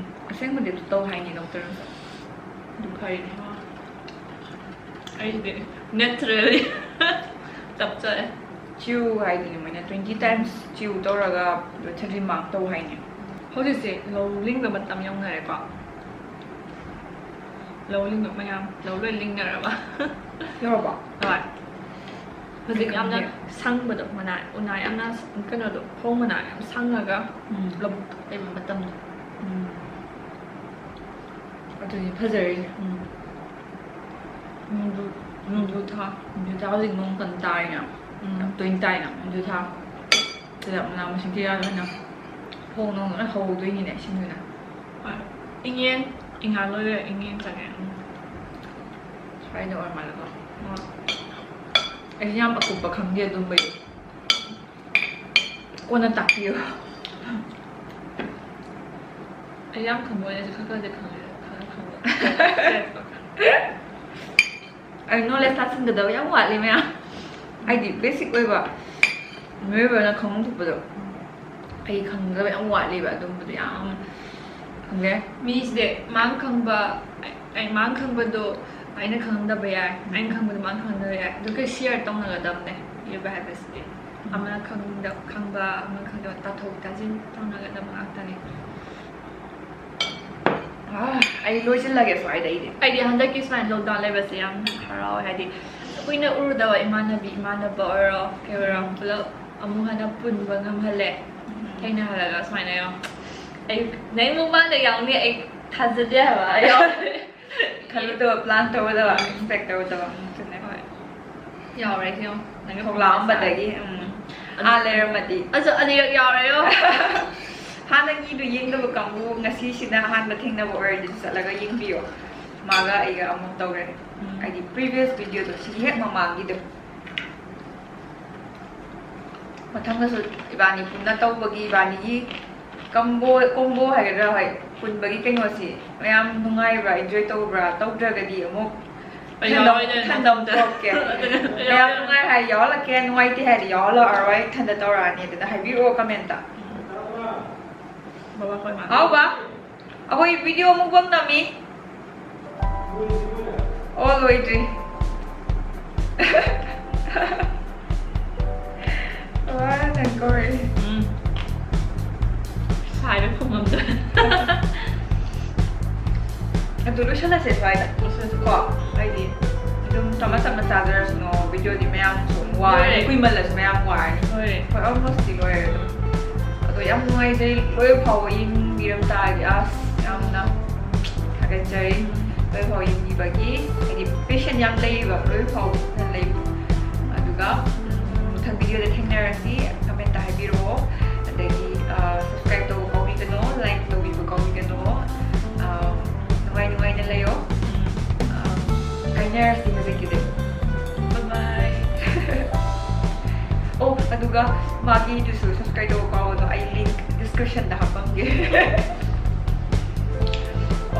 ꯑꯁꯦꯡꯕꯗꯤ ꯑꯗꯨ ꯇꯧ ꯍꯥꯏꯅꯤ ꯗꯣꯛꯇꯔꯅꯁꯨ꯫ ꯑꯗꯨ ꯐꯔꯤꯅꯦ꯫ ꯑꯩꯗꯤ naturally ꯇꯞꯆꯔꯦ꯫ ꯆꯤꯌꯨ ꯍꯥꯏꯗꯨꯅꯤ ꯃꯣꯏꯅ twenty times chew ꯇꯧꯔꯒ thirty mark ꯇꯧ ꯍꯥꯏꯅꯦ꯫ ꯍꯧꯖꯤꯛꯁꯦ ꯂꯧ ꯂꯤꯡꯕ ꯃꯇꯝ ꯌꯧꯅꯔꯦꯀꯣ꯫ ꯂꯧ ꯂꯤꯡꯕ ꯃꯌꯥꯝ, ꯂꯧ ꯂꯣꯏ ꯂꯤꯡꯅꯔꯕ? ꯌꯧꯔꯕꯣ? ꯍꯣꯏ꯫ ꯍꯧꯖꯤꯛ ꯌꯥꯝꯅ ꯈꯪꯗꯦ꯫ ꯁꯪꯕꯗꯣ, ꯃꯅꯥ, ꯎꯅꯥ ꯌꯥꯝꯅ, ꯀꯩꯅꯣꯗꯣ, ꯐꯧ ꯃꯅꯥ ꯌꯥꯝ ꯁꯪꯉꯒ ꯎꯝ꯫ ꯂꯧꯕꯨꯛꯇ ꯂꯩꯕ ꯃꯇꯝꯗꯣ꯫ ꯎꯝ꯫ ꯑꯗꯨꯅꯤ ꯐꯖꯔꯤꯁꯦ꯫ ꯎꯝ꯫ ꯅꯣꯡꯖꯨ, ꯅꯣꯡꯖꯨ ꯊꯥ, ꯅꯣꯡꯖꯨ ꯊꯥ ꯍꯧꯖꯤꯛ ꯅꯣꯡ ꯀꯟꯅ ꯇꯥꯔꯤꯅ, ꯎꯝ꯫ ꯌꯥꯝ ꯇꯣꯏꯅ ꯇꯥꯏꯅ ꯅꯣꯡꯖꯨ ꯊꯥ꯫ ꯁꯤꯗ ꯃꯅꯥ ꯃꯁꯤꯡ ꯀꯌꯥ ꯂꯣꯏꯅ ꯐꯧ ꯅꯨꯡ ꯂꯣꯏꯅ ꯍꯧꯗꯣꯏꯅꯤꯅꯦ ꯏꯁꯤꯡꯗꯨꯅ꯫ ꯍꯣꯏ꯫ ꯏꯉꯦꯟ, ꯏꯉꯥ ꯂꯣꯏꯔꯦ, ꯏꯉꯦꯟ ꯆꯪꯉꯦ꯫ ꯎꯝ꯫ ꯁ꯭ꯋꯥꯏꯗ ꯑꯣꯏꯔ ꯃꯥꯜꯂꯦꯀꯣ꯫ ꯎꯝ꯫ ꯑꯩꯁꯨ ꯌꯥꯝ ꯑꯀꯨꯞꯄ ꯈꯪꯗꯦ ꯑꯗꯨꯝꯕꯩ꯫ ꯀꯣꯟꯅ ꯇꯥꯛꯄꯤꯌꯨ꯫ ꯑꯩ ꯌꯥꯝ ꯈꯪꯕ ꯑꯣꯏꯅꯁꯨ ꯈꯔ ꯈꯔꯗꯤ ꯈꯪꯉꯦ, ꯈꯔ ꯈꯪꯕ꯫ ꯑꯩ ꯅꯣꯂꯦꯖ ꯇꯥꯁꯤꯟꯒꯗꯕ ꯌꯥꯝ ꯋꯥꯠꯂꯤ ꯃꯌꯥꯝ꯫ ꯍꯥꯏꯗꯤ ꯕꯦꯁꯤꯛ ꯑꯣꯏꯕ ꯃꯤꯑꯣꯏꯕꯅ ꯈꯪꯐꯝ ꯊꯣꯛꯄꯗꯣ ꯑꯩ ꯈꯪꯒꯗꯕ ꯌꯥꯝ ꯋꯥꯠꯂꯤꯕ꯫ ꯑꯗꯨꯝꯕꯗꯣ ꯌꯥꯝ ꯈꯪꯗꯦ꯫ ꯃꯤꯁꯤꯗꯤ ꯃꯥꯅ ꯈꯪꯕ, ꯑꯩ, ꯃꯥꯅ ꯈꯪꯕꯗꯣ ꯑꯩꯅ ꯈꯪꯗꯕ ꯌꯥꯏ, ꯑꯩꯅ ꯈꯪꯕꯗꯣ ꯃꯥꯅ ꯈꯪꯗꯕ ꯌꯥꯏ꯫ ꯑꯗꯨꯒ ꯁꯤꯌꯔ ꯇꯧꯅꯒꯗꯕꯅꯦ ꯃꯤꯑꯣꯏꯕ ꯍꯥꯏꯕꯁꯤꯗꯤ꯫ ꯑꯃꯅ ꯈꯪꯗ-, ꯈꯪꯕ, ꯑꯃꯅ ꯈꯪꯗꯕ ꯇꯥꯊꯣꯛ ꯇꯥꯁꯤꯟ ꯇꯧꯅꯒꯗꯕ ꯉꯥꯛꯇꯅꯦ꯫ ꯑꯥ, ꯑꯩ ꯂꯣꯏꯁꯤꯜꯂꯒꯦ ꯁ꯭ꯋꯥꯏꯗ ꯑꯩꯗꯤ꯫ ꯑꯩꯗꯤ ꯍꯟꯗꯛꯀꯤ ꯁꯨꯃꯥꯏꯅ ꯂꯣꯛꯗꯥꯎꯟ ꯂꯩꯕꯁꯦ ꯌꯥꯝ ꯍꯔꯥꯎꯋꯦ꯫ ꯍꯥꯏꯗꯤ ꯀꯨꯏꯅ ꯎꯔꯨꯗꯕ ꯏꯃꯥꯟꯅꯕꯤ, ꯏꯃꯥꯟꯅꯕ ꯑꯣꯏꯔꯣ, ꯀꯩ ꯑꯣꯏꯔꯣ, ꯎꯝ꯫ ꯄꯨꯂꯞ ꯑꯃꯨꯛ ꯍꯟꯅ ꯄꯨꯟꯕ ꯉꯝꯍꯜꯂꯦ꯫ ꯎꯝ꯫ ꯊꯦꯡꯅꯍꯜꯂꯒ ꯁꯨꯃꯥꯏꯅ ꯌꯦꯡꯉꯣ꯫ ꯑꯩ ꯅꯪ ꯃꯨꯛꯕꯥꯡꯗ ꯌꯥꯎꯅꯤ ꯑꯩ ꯊꯥꯖꯗꯦ ꯍꯥꯏꯕ꯫ ꯌꯥꯎ-, ꯈꯜꯂꯨꯗꯕ, ꯄ꯭ꯂꯥꯟ ꯇꯧꯔꯨꯗꯕ, ꯑꯦꯛꯁꯄꯦꯛ ꯇꯧꯔꯨꯗꯕ꯫ ꯎꯝ, ꯑꯗꯨꯅꯦ꯫ ꯍꯣꯏ꯫ ꯌꯥꯎꯔꯦ, ꯌꯦꯡꯉꯣ꯫ ꯅꯪꯒꯤ ꯊꯣꯛꯂꯛꯑꯝꯕꯗꯒꯤ, ꯎꯝ꯫ ꯑꯗꯨ ꯑꯥ ꯂꯩꯔꯝꯃꯗꯤ꯫ ꯑꯁ, ꯑꯅꯤꯔꯛ ꯌꯥꯎꯔꯦ, ꯌꯦꯡꯉꯣ꯫ ꯍꯥꯟꯅꯒꯤꯗꯨ ꯌꯦꯡꯗꯕ ꯀꯥꯡꯕꯨ, ꯉꯁꯤꯁꯤꯅ ꯑꯍꯥꯟꯕ ꯊꯦꯡꯅꯕ ꯑꯣꯏꯔꯗꯤ ꯆꯠꯂꯒ ꯌꯦꯡꯕꯤꯌꯣ꯫ ꯃꯥꯒ ꯑꯩꯒ ꯑꯃꯨꯛ ꯇꯧꯔꯦ꯫ ꯎꯝ꯫ ꯍꯥꯏꯗꯤ previous video ꯗꯣ, ꯁꯤꯒꯤ ꯍꯦꯛ ꯃꯃꯥꯡꯒꯤꯗꯣ꯫ ꯃꯊꯪꯗꯁꯨ ꯏꯕꯥꯅꯤ ꯄꯨꯟꯅ ꯇꯧꯕꯒꯤ, ꯏꯕꯥꯅꯤꯒꯤ combo, combo ꯍꯥꯏꯒꯗ꯭ꯔꯥ, ꯍꯣꯏ, ꯄꯨꯟꯕꯒꯤ ꯀꯩꯅꯣꯁꯤ ꯃꯌꯥꯝ ꯅꯨꯡꯉꯥꯏꯕ꯭ꯔꯥ, enjoy ꯇꯧꯕ꯭ꯔꯥ? ꯇꯧꯗ꯭ꯔꯒꯗꯤ ꯑꯃꯨꯛ ꯑꯩ ꯏꯊꯟꯗ, ꯌꯥꯎꯔꯣꯏꯗꯅ ꯏꯊꯟꯗ ꯑꯃꯨꯛ ꯇꯧꯔꯛꯀꯦ꯫ ꯑꯗꯨꯅ ꯑꯩ ꯃꯌꯥꯝ ꯌꯥꯎꯔꯣꯏ꯫ ꯅꯨꯡꯉꯥꯏ ꯍꯥꯏ ꯌꯥꯎꯍꯜꯂꯛꯀꯦ, ꯅꯨꯡꯉꯥꯏꯇꯦ ꯍꯥꯏꯗꯤ ꯌꯥꯎꯍꯜꯂꯛꯑꯔꯣꯏ, ꯏꯊꯟꯗ ꯇꯧꯔꯛꯑꯅꯤ꯫ ꯑꯗꯨꯅ ꯍꯥꯏꯕꯤꯔꯛꯑꯣ comment ꯇ꯫ ꯕꯕꯥ ꯈꯣꯏ ꯃꯥ꯫ ꯍꯥꯎ ꯕꯥ꯫ ꯑꯩꯈꯣꯏ video ꯃꯨꯛꯕꯥꯡ ꯅꯝꯃꯤ꯫ ꯑꯣ, ꯂꯣꯏꯗ꯭ꯔꯤ꯫ ꯋꯥ, ꯅꯪ ꯀꯧꯔꯛꯏ꯫ ꯎꯝ꯫ ꯁꯥꯏꯕ ꯐꯨꯝ ꯑꯝꯇ꯫ ꯑꯗꯨ ꯂꯣꯏꯁꯜꯂꯁꯦ ꯁ꯭ꯋꯥꯏꯗ꯫ ꯂꯣꯏꯁꯜꯂꯁꯦ꯫ ꯀꯣ, ꯍꯥꯏꯗꯤ ꯑꯗꯨꯝ ꯇꯞꯅ ꯇꯞꯅ ꯆꯥꯖꯔꯁꯅꯣ꯫ Video ꯗꯤ ꯃꯌꯥꯝꯁꯨ ꯑꯃꯨꯛ ꯋꯥꯔꯅꯤ, ꯂꯣꯏꯔꯦ꯫ ꯀꯨꯏꯃꯜꯂꯁꯨ ꯃꯌꯥꯝ ꯋꯥꯔꯅꯤ꯫ ꯂꯣꯏꯔꯦ꯫ ꯍꯣꯏ, almost ꯇꯤ ꯂꯣꯏꯔꯦ ꯑꯗꯨꯝ꯫ ꯑꯗꯣ ꯌꯥꯝ ꯅꯨꯡꯉꯥꯏꯖꯩ, ꯂꯣꯏꯕ ꯐꯥꯎꯕ ꯌꯦꯡꯕꯤꯔꯝ ꯇꯥꯔꯗꯤ ꯑꯁ ꯌꯥꯝꯅ ꯊꯥꯒꯠꯆꯔꯤ꯫ ꯂꯣꯏꯕ ꯐꯥꯎꯕ ꯌꯦꯡꯕꯤꯕꯒꯤ, ꯍꯥꯏꯗꯤ patient ꯌꯥꯝ ꯂꯩꯌꯦꯕ, ꯂꯣꯏꯕ ꯐꯥꯎꯕ ꯂꯩꯕ꯫ ꯑꯗꯨꯒ, ꯎꯝ, ꯃꯊꯪ video ꯗ ꯊꯦꯡꯅꯔꯁꯤ꯫ Comment ꯇ ꯍꯥꯏꯕꯤꯔꯛꯑꯣ꯫ ꯑꯗꯒꯤ, ꯑ, subscribe ꯇꯧꯕ ꯀꯥꯎꯕꯤꯒꯅꯣ, like ꯇꯧꯕꯤꯕ ꯀꯥꯎꯕꯤꯒꯅꯣ꯫ ꯑ, ꯌꯥꯔꯁꯤ ꯍꯧꯖꯤꯛꯀꯤꯗꯤ꯫ Bye bye. ꯑꯣ, ꯑꯗꯨꯒ ꯃꯥꯒꯤꯗꯨꯁꯨ subscribe ꯇꯧꯕ ꯀꯥꯎꯒꯅꯨ, ꯑꯩ link description ꯗ ꯍꯥꯞꯄꯝꯒꯦ꯫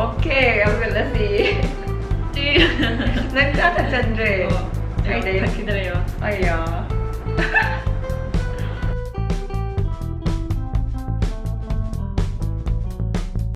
Okay, ꯌꯥꯎꯁꯜꯂꯁꯤ꯫ ꯅꯪ ꯆꯥ ꯊꯛꯆꯟꯗ꯭ꯔꯦ꯫ ꯑꯣ, ꯑꯩꯗꯤ ꯊꯛꯈꯤꯗ꯭ꯔꯦꯕ꯫ ꯑꯩꯌꯥ꯫